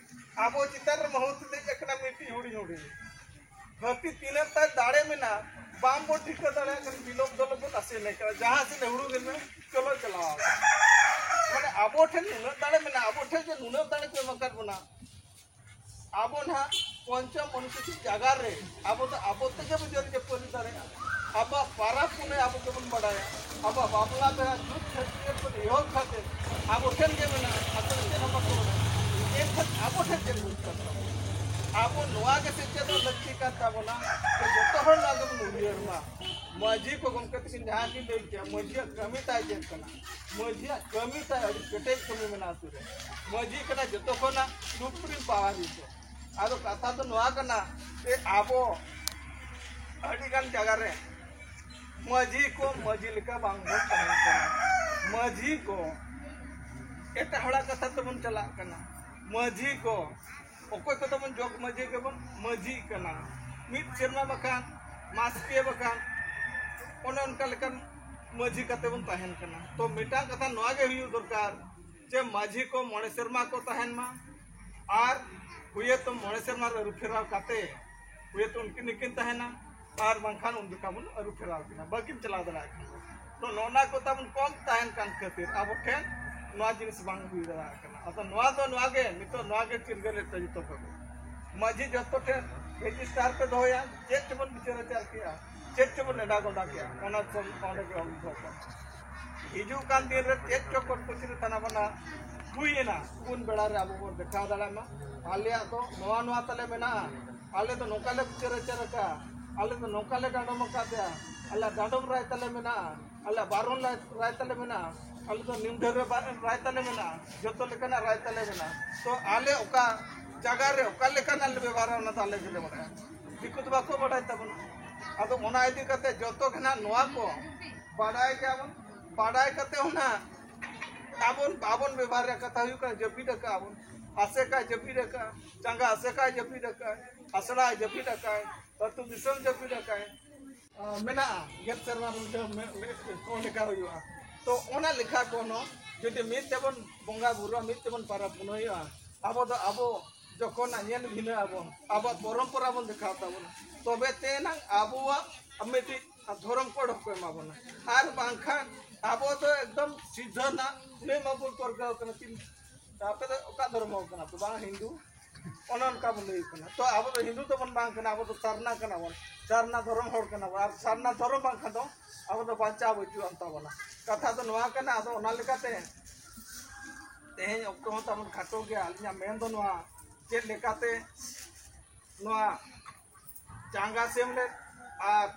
ᱟᱵᱚ ᱪᱮᱛᱟᱱ ᱨᱮ ᱢᱟᱹᱦᱩ ᱫᱮᱡ ᱟᱠᱟᱱᱟ ᱢᱤᱫᱴᱤᱡ ᱦᱩᱰᱤᱧ ᱦᱩᱰᱤᱧ᱾ ᱦᱟᱹᱛᱤ ᱛᱤᱱᱟᱹᱜ ᱛᱟᱭ ᱫᱟᱲᱮ ᱢᱮᱱᱟᱜᱼᱟ, ᱵᱟᱝ ᱵᱚ ᱴᱷᱤᱠᱟᱹ ᱫᱟᱲᱮᱭᱟᱜ ᱠᱟᱱᱟ, ᱵᱤᱞᱚᱢ ᱫᱚᱞᱚᱢ ᱵᱚᱱ ᱟᱥᱮᱱᱮ ᱠᱟᱱᱟ᱾ ᱡᱟᱦᱟᱸ ᱥᱮᱫ ᱦᱩᱲᱩ ᱜᱮ ᱢᱮ, ᱪᱚᱞᱚ ᱪᱟᱞᱟᱣ ᱟᱠᱟᱱᱟ᱾ ᱢᱟᱱᱮ ᱟᱵᱚ ᱴᱷᱮᱱ ᱱᱩᱱᱟᱹᱜ ᱫᱟᱲᱮ ᱢᱮᱱᱟᱜᱼᱟ, ᱟᱵᱚ ᱴᱷᱮᱱ ᱡᱮ ᱱᱩᱱᱟᱹᱜ ᱫᱟᱲᱮ ᱠᱚ ᱮᱢ ᱟᱠᱟᱫ ᱵᱚᱱᱟ, ᱟᱵᱚ ᱱᱟᱦᱟᱜ ᱯᱚᱧᱪᱚᱢ ᱚᱱᱩᱥᱩᱪᱤᱛ ᱡᱟᱭᱜᱟ ᱨᱮ ᱟᱵᱚ ᱫᱚ ᱟᱵᱚ ᱛᱮᱜᱮ ᱵᱚ ᱡᱟᱹᱨᱤ ᱡᱟᱹᱯᱟᱹᱨᱤ ᱫᱟᱲᱮᱭᱟᱜᱼᱟ᱾ ᱟᱵᱚᱣᱟᱜ ᱯᱟᱨᱟᱵᱽ ᱯᱩᱱᱟᱹᱭ ᱟᱵᱚ ᱜᱮᱵᱚᱱ ᱵᱟᱲᱟᱭᱟ᱾ ᱟᱵᱚᱣᱟᱜ ᱵᱟᱯᱞᱟ ᱵᱤᱦᱟ ᱡᱩᱛ ᱪᱷᱟᱹᱴᱭᱟᱹᱨ ᱠᱷᱚᱱ ᱮᱦᱚᱵ ᱠᱟᱛᱮ ᱟᱵᱚ ᱴᱷᱮᱱ ᱜᱮ ᱢᱮᱱᱟᱜᱼᱟ, ᱟᱠᱚ ᱫᱚ ᱪᱮᱫ ᱦᱚᱸ ᱵᱟᱠᱚ ᱵᱟᱲᱟᱭᱟ᱾ ᱮᱱᱠᱷᱟᱱ ᱟᱵᱚ ᱴᱷᱮᱱ ᱪᱮᱫ ᱵᱩᱡᱽ ᱠᱟᱱ ᱛᱟᱵᱚᱱᱟ? ᱟᱵᱚ ᱱᱚᱣᱟ ᱜᱮ ᱥᱮᱪᱮᱫᱚᱜ ᱞᱟᱹᱠᱛᱤ ᱠᱟᱱ ᱛᱟᱵᱚᱱᱟ ᱡᱮ ᱡᱚᱛᱚ ᱦᱚᱲ ᱱᱚᱣᱟ ᱜᱮᱵᱚᱱ ᱩᱭᱦᱟᱹᱨ ᱢᱟ᱾ ᱢᱟᱹᱡᱷᱤ ᱠᱚ ᱜᱚᱢᱠᱮ ᱛᱟᱹᱠᱤᱱ ᱡᱟᱦᱟᱸ ᱠᱤᱱ ᱞᱟᱹᱭ ᱠᱮᱭᱟ, ᱢᱟᱹᱡᱷᱤᱭᱟᱜ ᱠᱟᱹᱢᱤ ᱛᱟᱭ ᱪᱮᱫ ᱠᱟᱱᱟ? ᱢᱟᱹᱡᱷᱤᱭᱟᱜ ᱠᱟᱹᱢᱤ ᱛᱟᱭ ᱟᱹᱰᱤ ᱠᱮᱴᱮᱡ ᱠᱟᱹᱢᱤ ᱢᱮᱱᱟᱜᱼᱟ ᱟᱹᱛᱩ ᱨᱮ᱾ ᱢᱟᱹᱡᱷᱤ ᱠᱟᱱᱟ ᱡᱚᱛᱚ ᱠᱷᱚᱱᱟᱜ supreme power ᱫᱚ᱾ ᱟᱫᱚ ᱠᱟᱛᱷᱟ ᱫᱚ ᱱᱚᱣᱟ ᱠᱟᱱᱟ ᱡᱮ ᱟᱵᱚ ᱟᱹᱰᱤ ᱜᱟᱱ ᱡᱟᱭᱜᱟ ᱨᱮ ᱢᱟᱹᱡᱷᱤ ᱠᱚ ᱢᱟᱹᱡᱷᱤ ᱞᱮᱠᱟ ᱵᱟᱝ ᱵᱚᱱ ᱛᱟᱦᱮᱱ ᱠᱟᱱᱟ᱾ ᱢᱟᱹᱡᱷᱤ ᱠᱚ ᱮᱴᱟᱜ ᱦᱚᱲᱟᱜ ᱠᱟᱛᱷᱟ ᱛᱮᱵᱚᱱ ᱪᱟᱞᱟᱜ ᱠᱟᱱᱟ᱾ ᱢᱟᱹᱡᱷᱤ ᱠᱚ ᱚᱠᱚᱭ ᱠᱚᱫᱚ ᱵᱚᱱ ᱡᱚᱜᱽ ᱢᱟᱹᱡᱷᱤ ᱜᱮᱵᱚᱱ ᱢᱟᱹᱡᱷᱤᱜ ᱠᱟᱱᱟ᱾ ᱢᱤᱫ ᱥᱮᱨᱢᱟ ᱵᱟᱠᱷᱟᱱ, ᱢᱟᱥᱠᱮ ᱵᱟᱠᱷᱟᱱ, ᱚᱱᱮ ᱚᱱᱠᱟ ᱞᱮᱠᱟᱱ ᱢᱟᱹᱡᱷᱤ ᱠᱟᱛᱮ ᱵᱚᱱ ᱛᱟᱦᱮᱱ ᱠᱟᱱᱟ᱾ ᱛᱚ ᱢᱤᱫᱴᱟᱝ ᱠᱟᱛᱷᱟ ᱱᱚᱣᱟ ᱜᱮ ᱦᱩᱭᱩᱜ ᱫᱚᱨᱠᱟᱨ ᱡᱮ ᱢᱟᱹᱡᱷᱤ ᱠᱚ ᱢᱚᱬᱮ ᱥᱮᱨᱢᱟ ᱠᱚ ᱛᱟᱦᱮᱱ ᱢᱟ, ᱟᱨ ᱦᱩᱭᱮᱛᱚ ᱢᱚᱬᱮ ᱥᱮᱨᱢᱟ ᱨᱮ ᱟᱹᱨᱩ ᱯᱷᱮᱨᱟᱣ ᱠᱟᱛᱮ ᱦᱩᱭᱮᱛᱚ ᱩᱱᱠᱤᱱ ᱜᱮᱠᱤᱱ ᱛᱟᱦᱮᱱᱟ, ᱟᱨ ᱵᱟᱝᱠᱷᱟᱱ ᱩᱱ ᱡᱚᱠᱷᱟ ᱵᱚᱱ ᱟᱹᱨᱩ ᱯᱷᱮᱨᱟᱣ ᱠᱤᱱᱟ, ᱵᱟᱹᱠᱤᱱ ᱪᱟᱞᱟᱣ ᱫᱟᱲᱮᱭᱟᱜ ᱠᱟᱱᱟ᱾ ᱛᱚ ᱱᱚᱜᱼᱚ ᱱᱟ ᱠᱚ ᱛᱟᱵᱚᱱ ᱠᱚᱢ ᱛᱟᱦᱮᱱ ᱠᱟᱱ ᱠᱷᱟᱹᱛᱤᱨ ᱟᱵᱚ ᱴᱷᱮᱱ ᱱᱚᱣᱟ ᱡᱤᱱᱤᱥ ᱵᱟᱝ ᱦᱩᱭ ᱫᱟᱲᱮᱭᱟᱜ ᱠᱟᱱᱟ᱾ ᱟᱫᱚ ᱱᱚᱣᱟ ᱫᱚ ᱱᱚᱣᱟ ᱜᱮ, ᱱᱤᱛᱚᱜ ᱱᱚᱣᱟ ᱜᱮ ᱪᱤᱨᱜᱟᱹᱞᱮᱫ ᱛᱮ ᱡᱚᱛᱚ ᱠᱚᱜᱮ ᱢᱟᱹᱡᱷᱤ ᱡᱚᱛᱚ ᱴᱷᱮᱱ ᱨᱮᱡᱤᱥᱴᱟᱨ ᱯᱮ ᱫᱚᱦᱚᱭᱟ, ᱪᱮᱫ ᱪᱚᱵᱚᱱ ᱵᱤᱪᱟᱹᱨ ᱟᱪᱟᱨ ᱠᱮᱜᱼᱟ, ᱪᱮᱫ ᱪᱚᱵᱚᱱ ᱮᱰᱟ ᱜᱚᱰᱟ ᱠᱮᱜᱼᱟ, ᱚᱱᱟ ᱥᱚᱢ-, ᱚᱸᱰᱮ ᱜᱮ ᱚᱞ ᱫᱚᱦᱚ ᱠᱟᱜᱼᱟ᱾ ᱦᱤᱡᱩᱜ ᱠᱟᱱ ᱫᱤᱱ ᱨᱮ ᱪᱮᱫ ᱪᱚ ᱠᱚᱴ ᱠᱚᱪᱤᱨᱤ ᱛᱷᱟᱱᱟ ᱵᱟᱱᱟ ᱦᱩᱭᱮᱱᱟ, ᱩᱱ ᱵᱮᱲᱟ ᱨᱮ ᱟᱵᱚ ᱵᱚᱱ ᱫᱮᱠᱷᱟᱣ ᱫᱟᱲᱮᱭᱟᱜ ᱢᱟ, ᱟᱞᱮᱭᱟᱜ ᱫᱚ ᱱᱚᱣᱟ ᱱᱚᱣᱟ ᱛᱟᱞᱮ ᱢᱮᱱᱟᱜᱼᱟ, ᱟᱞᱮ ᱫᱚ ᱱᱚᱝᱠᱟ ᱞᱮ ᱵᱤᱪᱟᱹᱨ ᱟᱪᱟᱨ ᱟᱠᱟᱫᱼᱟ, ᱟᱞᱮ ᱫᱚ ᱱᱚᱝᱠᱟ ᱞᱮ ᱰᱟᱸᱰᱚᱢ ᱟᱠᱟᱫᱮᱭᱟ, ᱟᱞᱮᱭᱟᱜ ᱰᱟᱸᱰᱚᱢ ᱨᱟᱭ ᱛᱟᱞᱮ ᱢᱮᱱᱟᱜᱼᱟ, ᱟᱞᱮᱭᱟᱜ ᱵᱟᱨᱚᱱ ᱨᱟᱭ, ᱨᱟᱭ ᱛᱟᱞᱮ ᱢᱮᱱᱟᱜᱼᱟ, ᱟᱞᱮ ᱫᱚ ᱱᱤᱢᱰᱷᱟᱹᱨ ᱨᱮ ᱵᱟ-, ᱨᱟᱭ ᱛᱟᱞᱮ ᱢᱮᱱᱟᱜᱼᱟ, ᱡᱚᱛᱚ ᱞᱮᱠᱟᱱᱟᱜ ᱨᱟᱭ ᱛᱟᱞᱮ ᱢᱮᱱᱟᱜᱼᱟ᱾ ᱛᱚ ᱟᱞᱮ ᱚᱠᱟ ᱡᱟᱭᱜᱟ ᱨᱮ ᱚᱠᱟ ᱞᱮᱠᱟᱱᱟᱜ ᱞᱮ ᱵᱮᱵᱚᱦᱟᱨᱟ, ᱚᱱᱟ ᱫᱚ ᱟᱞᱮ ᱜᱮᱞᱮ ᱵᱟᱲᱟᱭᱟ, ᱫᱤᱠᱩ ᱫᱚ ᱵᱟᱠᱚ ᱵᱟᱲᱟᱭ ᱛᱟᱵᱚᱱᱟ᱾ ᱟᱫᱚ ᱚᱱᱟ ᱤᱫᱤ ᱠᱟᱛᱮ ᱡᱚᱛᱚ ᱜᱮ ᱱᱟᱜ ᱱᱚᱣᱟ ᱠᱚ ᱵᱟᱰᱟᱭ ᱜᱮᱭᱟᱵᱚᱱ, ᱵᱟᱰᱟᱭ ᱠᱟᱛᱮ ᱦᱚᱸ ᱱᱟᱜ ᱟᱵᱚᱱ ᱵᱟᱵᱚᱱ ᱵᱮᱵᱚᱦᱟᱨ ᱨᱮᱭᱟᱜ ᱠᱟᱛᱷᱟ ᱦᱩᱭᱩᱜ ᱠᱟᱱᱟ, ᱡᱟᱹᱯᱤᱫ ᱟᱠᱟᱫᱼᱟ ᱵᱚᱱ, ᱟᱥᱮᱠᱟᱭ ᱡᱟᱹᱯᱤᱫ ᱟᱠᱟᱫᱼᱟ, ᱡᱟᱸᱜᱟ ᱟᱥᱮᱠᱟᱭ ᱡᱟᱹᱯᱤᱫ ᱟᱠᱟᱫᱼᱟ, ᱟᱥᱲᱟᱭ ᱡᱟᱹᱯᱤᱫ ᱟᱠᱟᱫᱼᱟ, ᱟᱹᱛᱩ ᱫᱤᱥᱚᱢ ᱡᱟᱹᱯᱤᱫ ᱟᱠᱟᱫᱼᱟ, ᱟᱸ, ᱢᱮᱱᱟᱜᱼᱟ, ᱜᱮᱞ ᱥᱮᱨᱢᱟ ᱨᱮ ᱢᱤᱫ ᱫᱷᱟᱣ ᱢᱮ-, ᱢᱮ-, ᱠᱚ ᱞᱮᱠᱷᱟ ᱦᱩᱭᱩᱜᱼᱟ᱾ ᱛᱚ ᱚᱱᱟ ᱞᱮᱠᱷᱟ ᱠᱚ ᱦᱚᱸ ᱡᱩᱫᱤ ᱢᱤᱫ ᱛᱮᱵᱚᱱ ᱵᱚᱸᱜᱟ ᱵᱩᱨᱩᱜᱼᱟ, ᱢᱤᱫ ᱛᱮᱵᱚᱱ ᱯᱟᱨᱟᱵᱽ ᱯᱩᱱᱟᱹᱭᱚᱜᱼᱟ, ᱟᱵᱚ ᱫᱚ ᱟᱵᱚ ᱡᱚᱠᱷᱚᱱ ᱧᱮᱞ ᱵᱷᱤᱱᱟᱹ ᱟᱵᱚᱱ, ᱟᱵᱚᱣᱟᱜ ᱯᱚᱨᱚᱢᱯᱚᱨᱟ ᱵᱚᱱ ᱫᱮᱠᱷᱟᱣ ᱛᱟᱵᱚᱱᱟ, ᱛᱚᱵᱮ ᱛᱮᱱᱟᱝ ᱟᱵᱚᱣᱟᱜ ᱢᱤᱫᱴᱤᱡ ᱫᱷᱚᱨᱚᱢ ᱠᱳᱰ ᱦᱚᱸᱠᱚ ᱮᱢᱟ ᱵᱚᱱᱟ᱾ ᱟᱨ ᱵᱟᱝᱠᱷᱟᱱ ᱟᱵᱚ ᱫᱚ ᱮᱠᱫᱚᱢ ᱥᱤᱫᱷᱟᱹ ᱱᱟᱜ ᱞᱟᱹᱭ ᱢᱟᱵᱚᱱ ᱯᱟᱹᱨᱠᱟᱹᱣ ᱠᱟᱱᱟ, ᱪᱤᱱ-, ᱟᱯᱮ ᱫᱚ ᱚᱠᱟ ᱫᱷᱚᱨᱚᱢ ᱦᱚᱲ ᱠᱟᱱᱟ ᱯᱮ? ᱵᱟᱝ ᱦᱤᱱᱫᱩ, ᱚᱱᱮ ᱚᱱᱠᱟ ᱵᱚᱱ ᱞᱟᱹᱭ ᱠᱟᱱᱟ᱾ ᱛᱚ ᱟᱵᱚ ᱫᱚ ᱦᱤᱱᱫᱩ ᱫᱚᱵᱚᱱ ᱵᱟᱝ ᱠᱟᱱᱟ, ᱟᱵᱚ ᱫᱚ ᱥᱟᱨᱱᱟ ᱠᱟᱱᱟ ᱵᱚᱱ, ᱥᱟᱨᱱᱟ ᱫᱷᱚᱨᱚᱢ ᱦᱚᱲ ᱠᱟᱱᱟ ᱵᱚᱱ᱾ ᱟᱨ ᱥᱟᱨᱱᱟ ᱫᱷᱚᱨᱚᱢ ᱵᱟᱝᱠᱷᱟᱱ ᱫᱚ ᱟᱵᱚ ᱫᱚ ᱵᱟᱧᱪᱟᱣ ᱵᱟᱹᱪᱩᱜ ᱟᱱ ᱛᱟᱵᱚᱱᱟ᱾ ᱠᱟᱛᱷᱟ ᱫᱚ ᱱᱚᱣᱟ ᱠᱟᱱᱟ᱾ ᱟᱫᱚ ᱚᱱᱟ ᱞᱮᱠᱟᱛᱮ ᱛᱮᱦᱮᱧ ᱚᱠᱛᱚ ᱦᱚᱸ ᱛᱟᱵᱚᱱ ᱠᱷᱟᱴᱚ ᱜᱮᱭᱟ᱾ ᱟᱹᱞᱤᱧᱟᱜ ᱢᱮᱱ ᱫᱚ ᱱᱚᱣᱟ, ᱪᱮᱫ ᱞᱮᱠᱟᱛᱮ ᱱᱚᱣᱟ ᱪᱟᱸᱜᱟ ᱥᱮᱢᱞᱮᱫ ᱟᱨ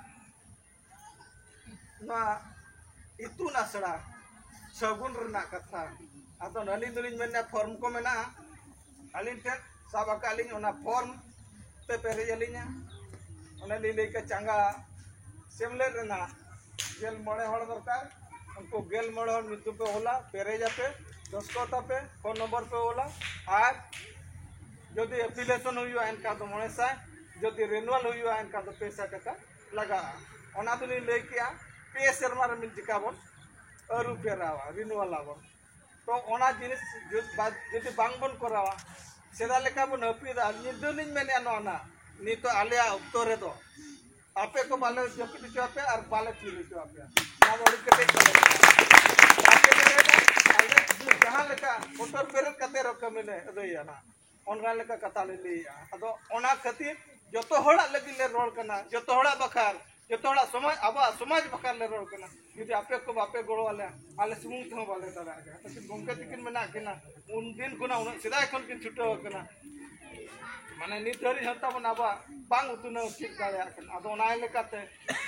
ᱱᱚᱣᱟ ᱤᱛᱩᱱ ᱟᱥᱲᱟ ᱥᱟᱹᱜᱩᱱ ᱨᱮᱱᱟᱜ ᱠᱟᱛᱷᱟ᱾ ᱟᱫᱚ ᱟᱹᱞᱤᱧ ᱫᱚᱞᱤᱧ ᱢᱮᱱᱟ, ᱯᱷᱚᱨᱢ ᱠᱚ ᱢᱮᱱᱟᱜᱼᱟ, ᱟᱹᱞᱤᱧ ᱴᱷᱮᱱ ᱥᱟᱵ ᱟᱠᱟᱫ ᱞᱤᱧ, ᱚᱱᱟ ᱯᱷᱚᱨᱢ ᱛᱮ ᱯᱮᱨᱮᱡ ᱟᱹᱞᱤᱧᱟ᱾ ᱚᱱᱮ ᱞᱤᱧ ᱞᱟᱹᱭ ᱠᱮᱫ, ᱪᱟᱸᱜᱟ ᱥᱮᱢᱞᱮᱫ ᱨᱮᱱᱟᱜ ᱜᱮᱞ ᱢᱚᱬᱮ ᱦᱚᱲ ᱫᱚᱨᱠᱟᱨ᱾ ᱩᱱᱠᱩ ᱜᱮᱞ ᱢᱚᱬᱮ ᱦᱚᱲ ᱧᱩᱛᱩᱢ ᱯᱮ ᱚᱞᱟ, ᱯᱮᱨᱮᱡ ᱟᱯᱮ, ᱫᱚᱥᱠᱚᱛ ᱟᱯᱮ, ᱯᱷᱳᱱ ᱱᱚᱢᱵᱚᱨ ᱯᱮ ᱚᱞᱟ᱾ ᱟᱨ ᱡᱩᱫᱤ ᱮᱯᱞᱤᱠᱮᱥᱚᱱ ᱦᱩᱭᱩᱜᱼᱟ, ᱮᱱᱠᱷᱟᱱ ᱫᱚ ᱢᱚᱬᱮ ᱥᱟᱭ, ᱡᱩᱫᱤ ᱨᱤᱱᱩᱣᱟᱞ ᱦᱩᱭᱩᱜᱼᱟ, ᱮᱱᱠᱷᱟᱱ ᱫᱚ ᱯᱮ ᱥᱟᱭ ᱴᱟᱠᱟ ᱞᱟᱜᱟᱜᱼᱟ᱾ ᱚᱱᱟ ᱫᱚᱞᱤᱧ ᱞᱟᱹᱭ ᱠᱮᱜᱼᱟ, ᱯᱮ ᱥᱮᱨᱢᱟ ᱨᱮ ᱢᱤᱫ ᱡᱚᱠᱷᱟ ᱵᱚᱱ ᱟᱹᱨᱩ ᱯᱷᱮᱨᱟᱣᱟ, ᱨᱤᱱᱩᱣᱟᱞ ᱟᱵᱚᱱ᱾ ᱛᱚ ᱚᱱᱟ ᱡᱤᱱᱤᱥ ᱡᱩᱫ-, ᱵᱟ-, ᱡᱩᱫᱤ ᱵᱟᱝ ᱵᱚᱱ ᱠᱚᱨᱟᱣᱟ, ᱥᱮᱫᱟᱭ ᱞᱮᱠᱟ ᱵᱚᱱ ᱦᱟᱹᱯᱤᱫᱟ᱾ ᱧᱤᱫᱟᱹ ᱞᱤᱧ ᱢᱮᱱᱮᱫᱼᱟ ᱱᱚᱣᱟ ᱱᱟᱜ, ᱱᱤᱛᱚᱜ ᱟᱞᱮᱭᱟᱜ ᱚᱠᱛᱚ ᱨᱮᱫᱚ ᱟᱯᱮ ᱠᱚ ᱵᱟᱞᱮ ᱡᱟᱹᱯᱤᱫ ᱦᱚᱪᱚ ᱟᱯᱮ ᱟᱨ ᱵᱟᱞᱮ ᱛᱷᱤᱨ ᱦᱚᱪᱚ ᱟᱯᱮᱭᱟ᱾ ᱱᱚᱣᱟ ᱫᱚ ᱟᱹᱰᱤ ᱠᱮᱴᱮᱡ ᱠᱟᱛᱷᱟ ᱠᱟᱱᱟ᱾ ᱟᱯᱮ ᱯᱮ ᱢᱮᱱᱟ, ᱟᱞᱮ ᱡᱟᱦᱟᱸ ᱞᱮᱠᱟ ᱵᱚᱛᱚᱨ ᱵᱮᱨᱮᱫ ᱠᱟᱛᱮ ᱨᱮᱦᱚᱸ ᱠᱟᱹᱢᱤ ᱞᱮ ᱟᱹᱫᱟᱹᱭᱟ ᱱᱟᱜ᱾ ᱚᱱᱠᱟ ᱞᱮᱠᱟ ᱠᱟᱛᱷᱟ ᱞᱮ ᱞᱟᱹᱭᱮᱜᱼᱟ᱾ ᱟᱫᱚ ᱚᱱᱟ ᱠᱷᱟᱹᱛᱤᱨ ᱡᱚᱛᱚ ᱦᱚᱲᱟᱜ ᱞᱟᱹᱜᱤᱫ ᱞᱮ ᱨᱚᱲ ᱠᱟᱱᱟ, ᱡᱚᱛᱚ ᱦᱚᱲᱟᱜ ᱵᱟᱠᱷᱟᱨ, ᱡᱚᱛᱚ ᱦᱚᱲᱟᱜ ᱥᱚᱢᱟᱡᱽ, ᱟᱵᱚᱣᱟᱜ ᱥᱚᱢᱟᱡᱽ ᱵᱟᱠᱷᱟᱨ ᱞᱮ ᱨᱚᱲ ᱠᱟᱱᱟ᱾ ᱡᱩᱫᱤ ᱟᱯᱮ ᱠᱚ ᱵᱟᱯᱮ ᱜᱚᱲᱚ ᱟᱞᱮᱭᱟ, ᱟᱞᱮ ᱥᱩᱢᱩᱝ ᱛᱮᱦᱚᱸ ᱵᱟᱞᱮ ᱫᱟᱲᱮᱭᱟᱜ ᱠᱟᱱᱟ᱾ ᱛᱟᱠᱤᱱ ᱜᱚᱢᱠᱮ ᱛᱟᱹᱠᱤᱱ ᱢᱮᱱᱟᱜ ᱠᱤᱱᱟ, ᱩᱱ ᱫᱤᱱ ᱠᱷᱚᱱᱟᱜ ᱩᱱᱟᱹᱜ ᱥᱮᱫᱟᱭ ᱠᱷᱚᱱ ᱠᱤᱱ ᱪᱷᱩᱴᱟᱹᱣ ᱟᱠᱟᱱᱟ᱾ ᱢᱟᱱᱮ ᱱᱤᱛ ᱫᱷᱟᱹᱨᱤᱡ ᱦᱚᱸ ᱛᱟᱵᱚᱱ ᱟᱵᱚᱣᱟᱜ ᱵᱟᱝ ᱩᱛᱱᱟᱹᱣ ᱪᱮᱫ ᱫᱟᱲᱮᱭᱟᱜ ᱠᱟᱱᱟ᱾ ᱟᱫᱚ ᱚᱱᱟ ᱞᱮᱠᱟᱛᱮ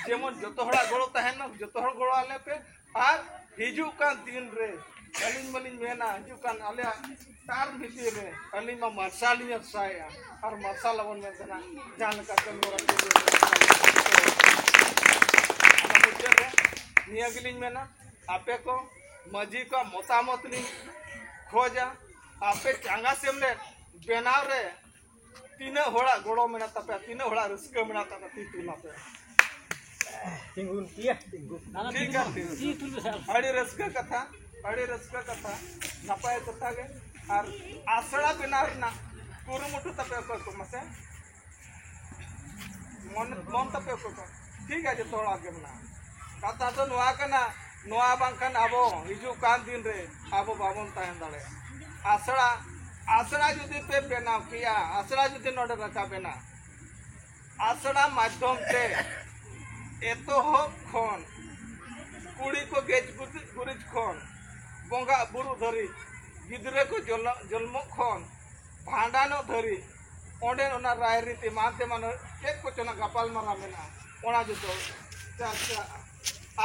ᱡᱮᱢᱚᱱ ᱡᱚᱛᱚ ᱦᱚᱲᱟᱜ ᱜᱚᱲᱚ ᱛᱟᱦᱮᱱ ᱢᱟ, ᱡᱚᱛᱚ ᱦᱚᱲ ᱜᱚᱲᱚ ᱟᱞᱮ ᱯᱮ᱾ ᱟᱨ ᱦᱤᱡᱩᱜ ᱠᱟᱱ ᱫᱤᱱ ᱨᱮ ᱟᱹᱞᱤᱧ ᱢᱟᱞᱤᱧ ᱢᱮᱱᱟ, ᱦᱤᱡᱩᱜ ᱠᱟᱱ ᱟᱞᱮᱭᱟᱜ ᱴᱟᱨᱢ ᱵᱷᱤᱛᱤᱨ ᱨᱮ ᱟᱹᱞᱤᱧ ᱢᱟ ᱢᱟᱨᱥᱟᱞ ᱞᱤᱧ ᱟᱥᱟᱭᱮᱜᱼᱟ᱾ ᱟᱨ ᱢᱟᱨᱥᱟᱞ ᱟᱵᱚᱱ ᱢᱮᱱᱛᱮ ᱱᱟᱜ ᱡᱟᱦᱟᱸ ᱞᱮᱠᱟ ᱠᱟᱹᱢᱤ ᱦᱚᱨᱟ ᱠᱚ ᱦᱩᱭᱩᱜ ᱠᱟᱱᱟ᱾ ᱚᱱᱟ ᱢᱩᱪᱟᱹᱫ ᱨᱮ ᱱᱤᱭᱟᱹ ᱜᱮᱞᱤᱧ ᱢᱮᱱᱟ, ᱟᱯᱮ ᱠᱚ ᱢᱟᱹᱡᱷᱤ ᱠᱚᱣᱟᱜ ᱢᱚᱛᱟᱢᱚᱛ ᱞᱤᱧ ᱠᱷᱚᱡᱟ᱾ ᱟᱯᱮ ᱪᱟᱸᱜᱟ ᱥᱮᱢᱞᱮᱫ ᱵᱮᱱᱟᱣ ᱨᱮ ᱛᱤᱱᱟᱹᱜ ᱦᱚᱲᱟᱜ ᱜᱚᱲᱚ ᱢᱮᱱᱟᱜ ᱛᱟᱯᱮᱭᱟ, ᱛᱤᱱᱟᱹᱜ ᱦᱚᱲᱟᱜ ᱨᱟᱹᱥᱠᱟᱹ ᱢᱮᱱᱟᱜ ᱛᱟᱯᱮᱭᱟ, ᱛᱤ ᱛᱩᱞ ᱟᱯᱮ᱾ ᱛᱤᱸᱜᱩᱱ ᱯᱮᱭᱟ, ᱛᱤᱸᱜᱩ᱾ ᱴᱷᱤᱠ ᱜᱮᱭᱟ, ᱴᱷᱤᱠ᱾ ᱟᱹᱰᱤ ᱨᱟᱹᱥᱠᱟᱹ ᱠᱟᱛᱷᱟ, ᱟᱹᱰᱤ ᱨᱟᱹᱥᱠᱟᱹ ᱠᱟᱛᱷᱟ, ᱱᱟᱯᱟᱭ ᱠᱟᱛᱷᱟ ᱜᱮ᱾ ᱟᱨ ᱟᱥᱲᱟ ᱵᱮᱱᱟᱣ ᱨᱮᱱᱟᱜ ᱠᱩᱨᱩᱢᱩᱴᱩ ᱛᱟᱯᱮ ᱚᱠᱚᱭ ᱠᱚ ᱢᱟᱥᱮ? ᱢᱚᱱ, ᱢᱚᱱ ᱛᱟᱯᱮ ᱚᱠᱚᱭ ᱠᱚ? ᱴᱷᱤᱠ ᱜᱮᱭᱟ, ᱡᱚᱛᱚ ᱦᱚᱲᱟᱜ ᱜᱮ ᱢᱮᱱᱟᱜᱼᱟ᱾ ᱠᱟᱛᱷᱟ ᱫᱚ ᱱᱚᱣᱟ ᱠᱟᱱᱟ, ᱱᱚᱣᱟ ᱵᱟᱝᱠᱷᱟᱱ ᱟᱵᱚ ᱦᱤᱡᱩᱜ ᱠᱟᱱ ᱫᱤᱱ ᱨᱮ ᱟᱵᱚ ᱵᱟᱵᱚᱱ ᱛᱟᱦᱮᱸ ᱫᱟᱲᱮᱭᱟᱜᱼᱟ᱾ ᱟᱥᱲᱟ, ᱟᱥᱲᱟ ᱡᱩᱫᱤ ᱯᱮ ᱵᱮᱱᱟᱣ ᱠᱮᱭᱟ, ᱟᱥᱲᱟ ᱡᱩᱫᱤ ᱱᱚᱰᱮ ᱨᱟᱠᱟᱵ ᱮᱱᱟ, ᱟᱥᱲᱟ ᱢᱟᱫᱽᱫᱷᱚᱢ ᱛᱮ ᱮᱛᱚᱦᱚᱵ ᱠᱷᱚᱱ ᱠᱩᱲᱤ ᱠᱚ ᱜᱮᱡ ᱜᱩᱨᱤᱡ ᱠᱷᱚᱱ ᱵᱚᱸᱜᱟ ᱵᱩᱨᱩ ᱫᱷᱟᱹᱨᱤᱡ, ᱜᱤᱫᱽᱨᱟᱹ ᱠᱚ ᱡᱚᱱᱚ-, ᱡᱚᱱᱢᱚᱜ ᱠᱷᱚᱱ ᱵᱷᱟᱸᱰᱟᱱᱚᱜ ᱫᱷᱟᱹᱨᱤᱡ, ᱚᱸᱰᱮ ᱚᱱᱟ ᱨᱟᱭᱨᱤᱛ ᱮᱢᱟᱱ ᱛᱮᱢᱟᱱ ᱪᱮᱫ ᱠᱚᱪᱚ ᱚᱱᱟ ᱜᱟᱯᱟᱞᱢᱟᱨᱟᱣ ᱢᱮᱱᱟᱜᱼᱟ, ᱚᱱᱟ ᱡᱚᱛᱚ ᱪᱟᱨᱪᱟᱜᱼᱟ᱾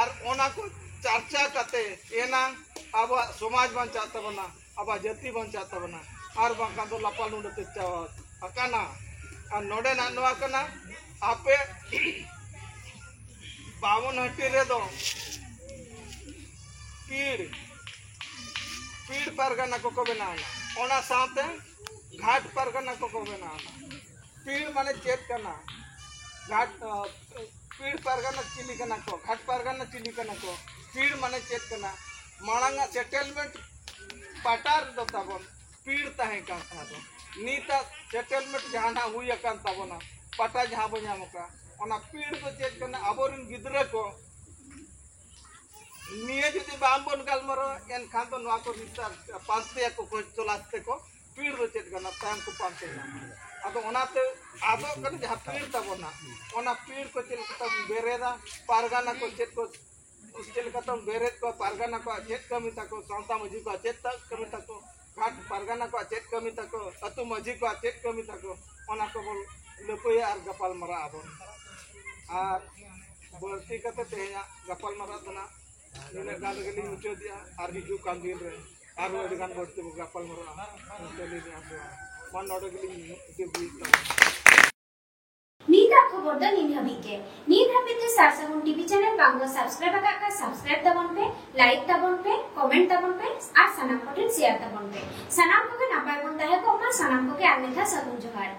ᱟᱨ ᱚᱱᱟ ᱠᱚ ᱪᱟᱨᱪᱟ ᱠᱟᱛᱮ ᱮᱱᱟᱝ ᱟᱵᱚᱣᱟᱜ ᱥᱚᱢᱟᱡᱽ ᱵᱟᱧᱪᱟᱜ ᱛᱟᱵᱚᱱᱟ, ᱟᱵᱚᱣᱟᱜ ᱡᱟᱹᱛᱤ ᱵᱟᱧᱪᱟᱜ ᱛᱟᱵᱚᱱᱟ, ᱟᱨ ᱵᱟᱝᱠᱷᱟᱱ ᱫᱚ ᱞᱟᱯᱟ ᱞᱩᱸᱰᱟᱹ ᱛᱮ ᱪᱟᱵᱟ ᱟᱠᱟᱱᱟ᱾ ᱟᱨ ᱱᱚᱰᱮᱱᱟᱜ ᱱᱚᱣᱟ ᱠᱟᱱᱟ, ᱟᱯᱮ ᱵᱟᱢᱚᱱ ᱦᱟᱹᱴᱤ ᱨᱮᱫᱚ ᱯᱤᱲ, ᱯᱤᱲ ᱯᱟᱨᱜᱟᱱᱟ ᱠᱚᱠᱚ ᱵᱮᱱᱟᱣ ᱮᱱᱟ, ᱚᱱᱟ ᱥᱟᱶᱛᱮ ᱜᱷᱟᱴ ᱯᱟᱨᱜᱟᱱᱟ ᱠᱚᱠᱚ ᱵᱮᱱᱟᱣ ᱮᱱᱟ᱾ ᱯᱤᱲ ᱢᱟᱱᱮ ᱪᱮᱫ ᱠᱟᱱᱟ? ᱜᱷᱟᱴ, ᱟᱸ, ᱯᱤᱲ ᱯᱟᱨᱜᱟᱱᱟ ᱪᱤᱞᱤ ᱠᱟᱱᱟ ᱠᱚ? ᱜᱷᱟᱴ ᱯᱟᱨᱜᱟᱱᱟ ᱪᱤᱞᱤ ᱠᱟᱱᱟ ᱠᱚ? ᱯᱤᱲ ᱢᱟᱱᱮ ᱪᱮᱫ ᱠᱟᱱᱟ? ᱢᱟᱲᱟᱝ ᱟᱜ ᱥᱮᱴᱮᱞᱢᱮᱱᱴ ᱯᱟᱴᱟ ᱨᱮᱫᱚ ᱛᱟᱵᱚᱱ ᱯᱤᱲ ᱛᱟᱦᱮᱸ ᱠᱟᱱ ᱛᱟᱦᱮᱸ ᱫᱚ᱾ ᱱᱤᱛᱟᱜ ᱥᱮᱴᱮᱞᱢᱮᱱᱴ ᱡᱟᱦᱟᱱᱟᱜ ᱦᱩᱭ ᱟᱠᱟᱱ ᱛᱟᱵᱚᱱᱟ, ᱯᱟᱴᱟ ᱡᱟᱦᱟᱸ ᱵᱚᱱ ᱧᱟᱢ ᱟᱠᱟᱫ, ᱚᱱᱟ ᱯᱤᱲ ᱫᱚ ᱪᱮᱫ ᱠᱟᱱᱟ? ᱟᱵᱚᱨᱮᱱ ᱜᱤᱫᱽᱨᱟᱹ ᱠᱚ ᱱᱤᱭᱟᱹ ᱡᱩᱫᱤ ᱵᱟᱝ ᱵᱚᱱ ᱜᱟᱞᱢᱟᱨᱟᱣᱟ, ᱮᱱᱠᱷᱟᱱ ᱫᱚ ᱱᱚᱣᱟ ᱠᱚ ᱨᱤᱥᱟᱨᱪ ᱯᱟᱱᱛᱮᱭᱟᱠᱚ, ᱠᱷᱚᱡᱽ ᱛᱚᱞᱟᱥ ᱛᱮᱠᱚ ᱯᱤᱲ ᱫᱚ ᱪᱮᱫ ᱠᱟᱱᱟ, ᱛᱟᱭᱚᱢ ᱠᱚ ᱯᱟᱱᱛᱮᱭᱟ᱾ ᱟᱫᱚ ᱚᱱᱟᱛᱮ ᱟᱫᱚᱜ ᱠᱟᱱᱟ ᱡᱟᱦᱟᱸ ᱯᱤᱲ ᱛᱟᱵᱚᱱᱟ, ᱚᱱᱟ ᱯᱤᱲ ᱠᱚ ᱪᱮᱫ ᱞᱮᱠᱟ ᱛᱟᱵᱚᱱ ᱵᱮᱨᱮᱫᱟ, ᱯᱟᱨᱜᱟᱱᱟ ᱠᱚ ᱪᱮᱫ ᱠᱚ, ᱪᱮᱫ ᱞᱮᱠᱟ ᱛᱟᱵᱚᱱ ᱵᱮᱨᱮᱫ ᱠᱚᱣᱟ, ᱯᱟᱨᱜᱟᱱᱟ ᱠᱚᱣᱟᱜ ᱪᱮᱫ ᱠᱟᱹᱢᱤ ᱛᱟᱠᱚ, ᱥᱟᱶᱛᱟ ᱢᱟᱹᱡᱷᱤ ᱠᱚᱣᱟᱜ ᱪᱮᱫ ᱛᱟ-, ᱠᱟᱹᱢᱤ ᱛᱟᱠᱚ, ᱜᱷᱟᱴ ᱯᱟᱨᱜᱟᱱᱟ ᱠᱚᱣᱟᱜ ᱪᱮᱫ ᱠᱟᱹᱢᱤ ᱛᱟᱠᱚ, ᱟᱹᱛᱩ ᱢᱟᱹᱡᱷᱤ ᱠᱚᱣᱟᱜ ᱪᱮᱫ ᱠᱟᱹᱢᱤ ᱛᱟᱠᱚ, ᱚᱱᱟ ᱠᱚᱵᱚᱱ ᱞᱟᱹᱯᱟᱹᱭᱟ ᱟᱨ ᱜᱟᱯᱟᱞ ᱢᱟᱨᱟᱜ ᱟᱵᱚᱱ᱾ ᱟᱨ ᱵᱟᱹᱲᱛᱤ ᱠᱟᱛᱮ ᱛᱮᱦᱮᱧᱟᱜ ᱜᱟᱯᱟᱞ ᱢᱟᱨᱟᱜ ᱫᱚ ᱱᱟᱜ ᱱᱤᱱᱟᱹᱜ ᱜᱟᱱ ᱨᱮᱜᱮ ᱞᱤᱧ ᱢᱩᱪᱟᱹᱫᱮᱜᱼᱟ᱾ ᱟᱨ ᱦᱤᱡᱩᱜ ᱠᱟᱱ ᱫᱤᱱ ᱨᱮ ᱟᱨᱦᱚᱸ ᱟᱹᱰᱤ ᱜᱟᱱ ᱵᱟᱹᱲᱛᱤ ᱵᱚ ᱜᱟᱯᱟᱞ ᱢᱟᱨᱟᱜᱼᱟ᱾ ᱚᱱᱛᱮ ᱞᱤᱧ ᱟᱥᱚᱜᱼᱟ᱾ ᱢᱟ ᱱᱚᱰᱮ ᱜᱮᱞᱤᱧ ᱢᱩᱪᱟᱹᱫ ᱦᱩᱭᱩᱜ ᱛᱟᱵᱚᱱᱟ᱾ ᱱᱤᱛᱟᱜ ᱠᱷᱚᱵᱚᱨ ᱫᱚ ᱱᱤᱱ ᱦᱟᱹᱵᱤᱡ ᱜᱮ᱾ ᱱᱤᱛ ᱦᱟᱹᱵᱤᱡ ᱛᱮ ᱥᱟᱨ ᱥᱟᱹᱜᱩᱱ ᱴᱤᱵᱷᱤ ᱪᱮᱱᱮᱞ ᱵᱟᱝ ᱵᱚ ᱥᱟᱵᱥᱠᱨᱟᱭᱤᱵ ᱟᱠᱟᱫ ᱠᱷᱟᱱ ᱥᱟᱵᱥᱠᱨᱟᱭᱤᱵ ᱛᱟᱵᱚᱱ ᱯᱮ, ᱞᱟᱭᱤᱠ ᱛᱟᱵᱚᱱ ᱯᱮ, ᱠᱚᱢᱮᱱᱴ ᱛᱟᱵᱚᱱ ᱯᱮ ᱟᱨ ᱥᱟᱱᱟᱢ ᱠᱚᱴᱷᱮᱱ ᱥᱮᱭᱟᱨ ᱛᱟᱵᱚᱱ ᱯᱮ᱾ ᱥᱟᱱᱟᱢ ᱠᱚᱜᱮ ᱱᱟᱯᱟᱭ ᱵᱚᱱ ᱛᱟᱦᱮᱸ ᱠᱚᱜ ᱢᱟ᱾ ᱥᱟᱱᱟᱢ ᱠᱚᱜᱮ ᱟᱨ ᱢᱤᱫ ᱫᱷᱟᱣ ᱥᱟᱹᱜᱩᱱ ᱡᱚᱦᱟᱨ᱾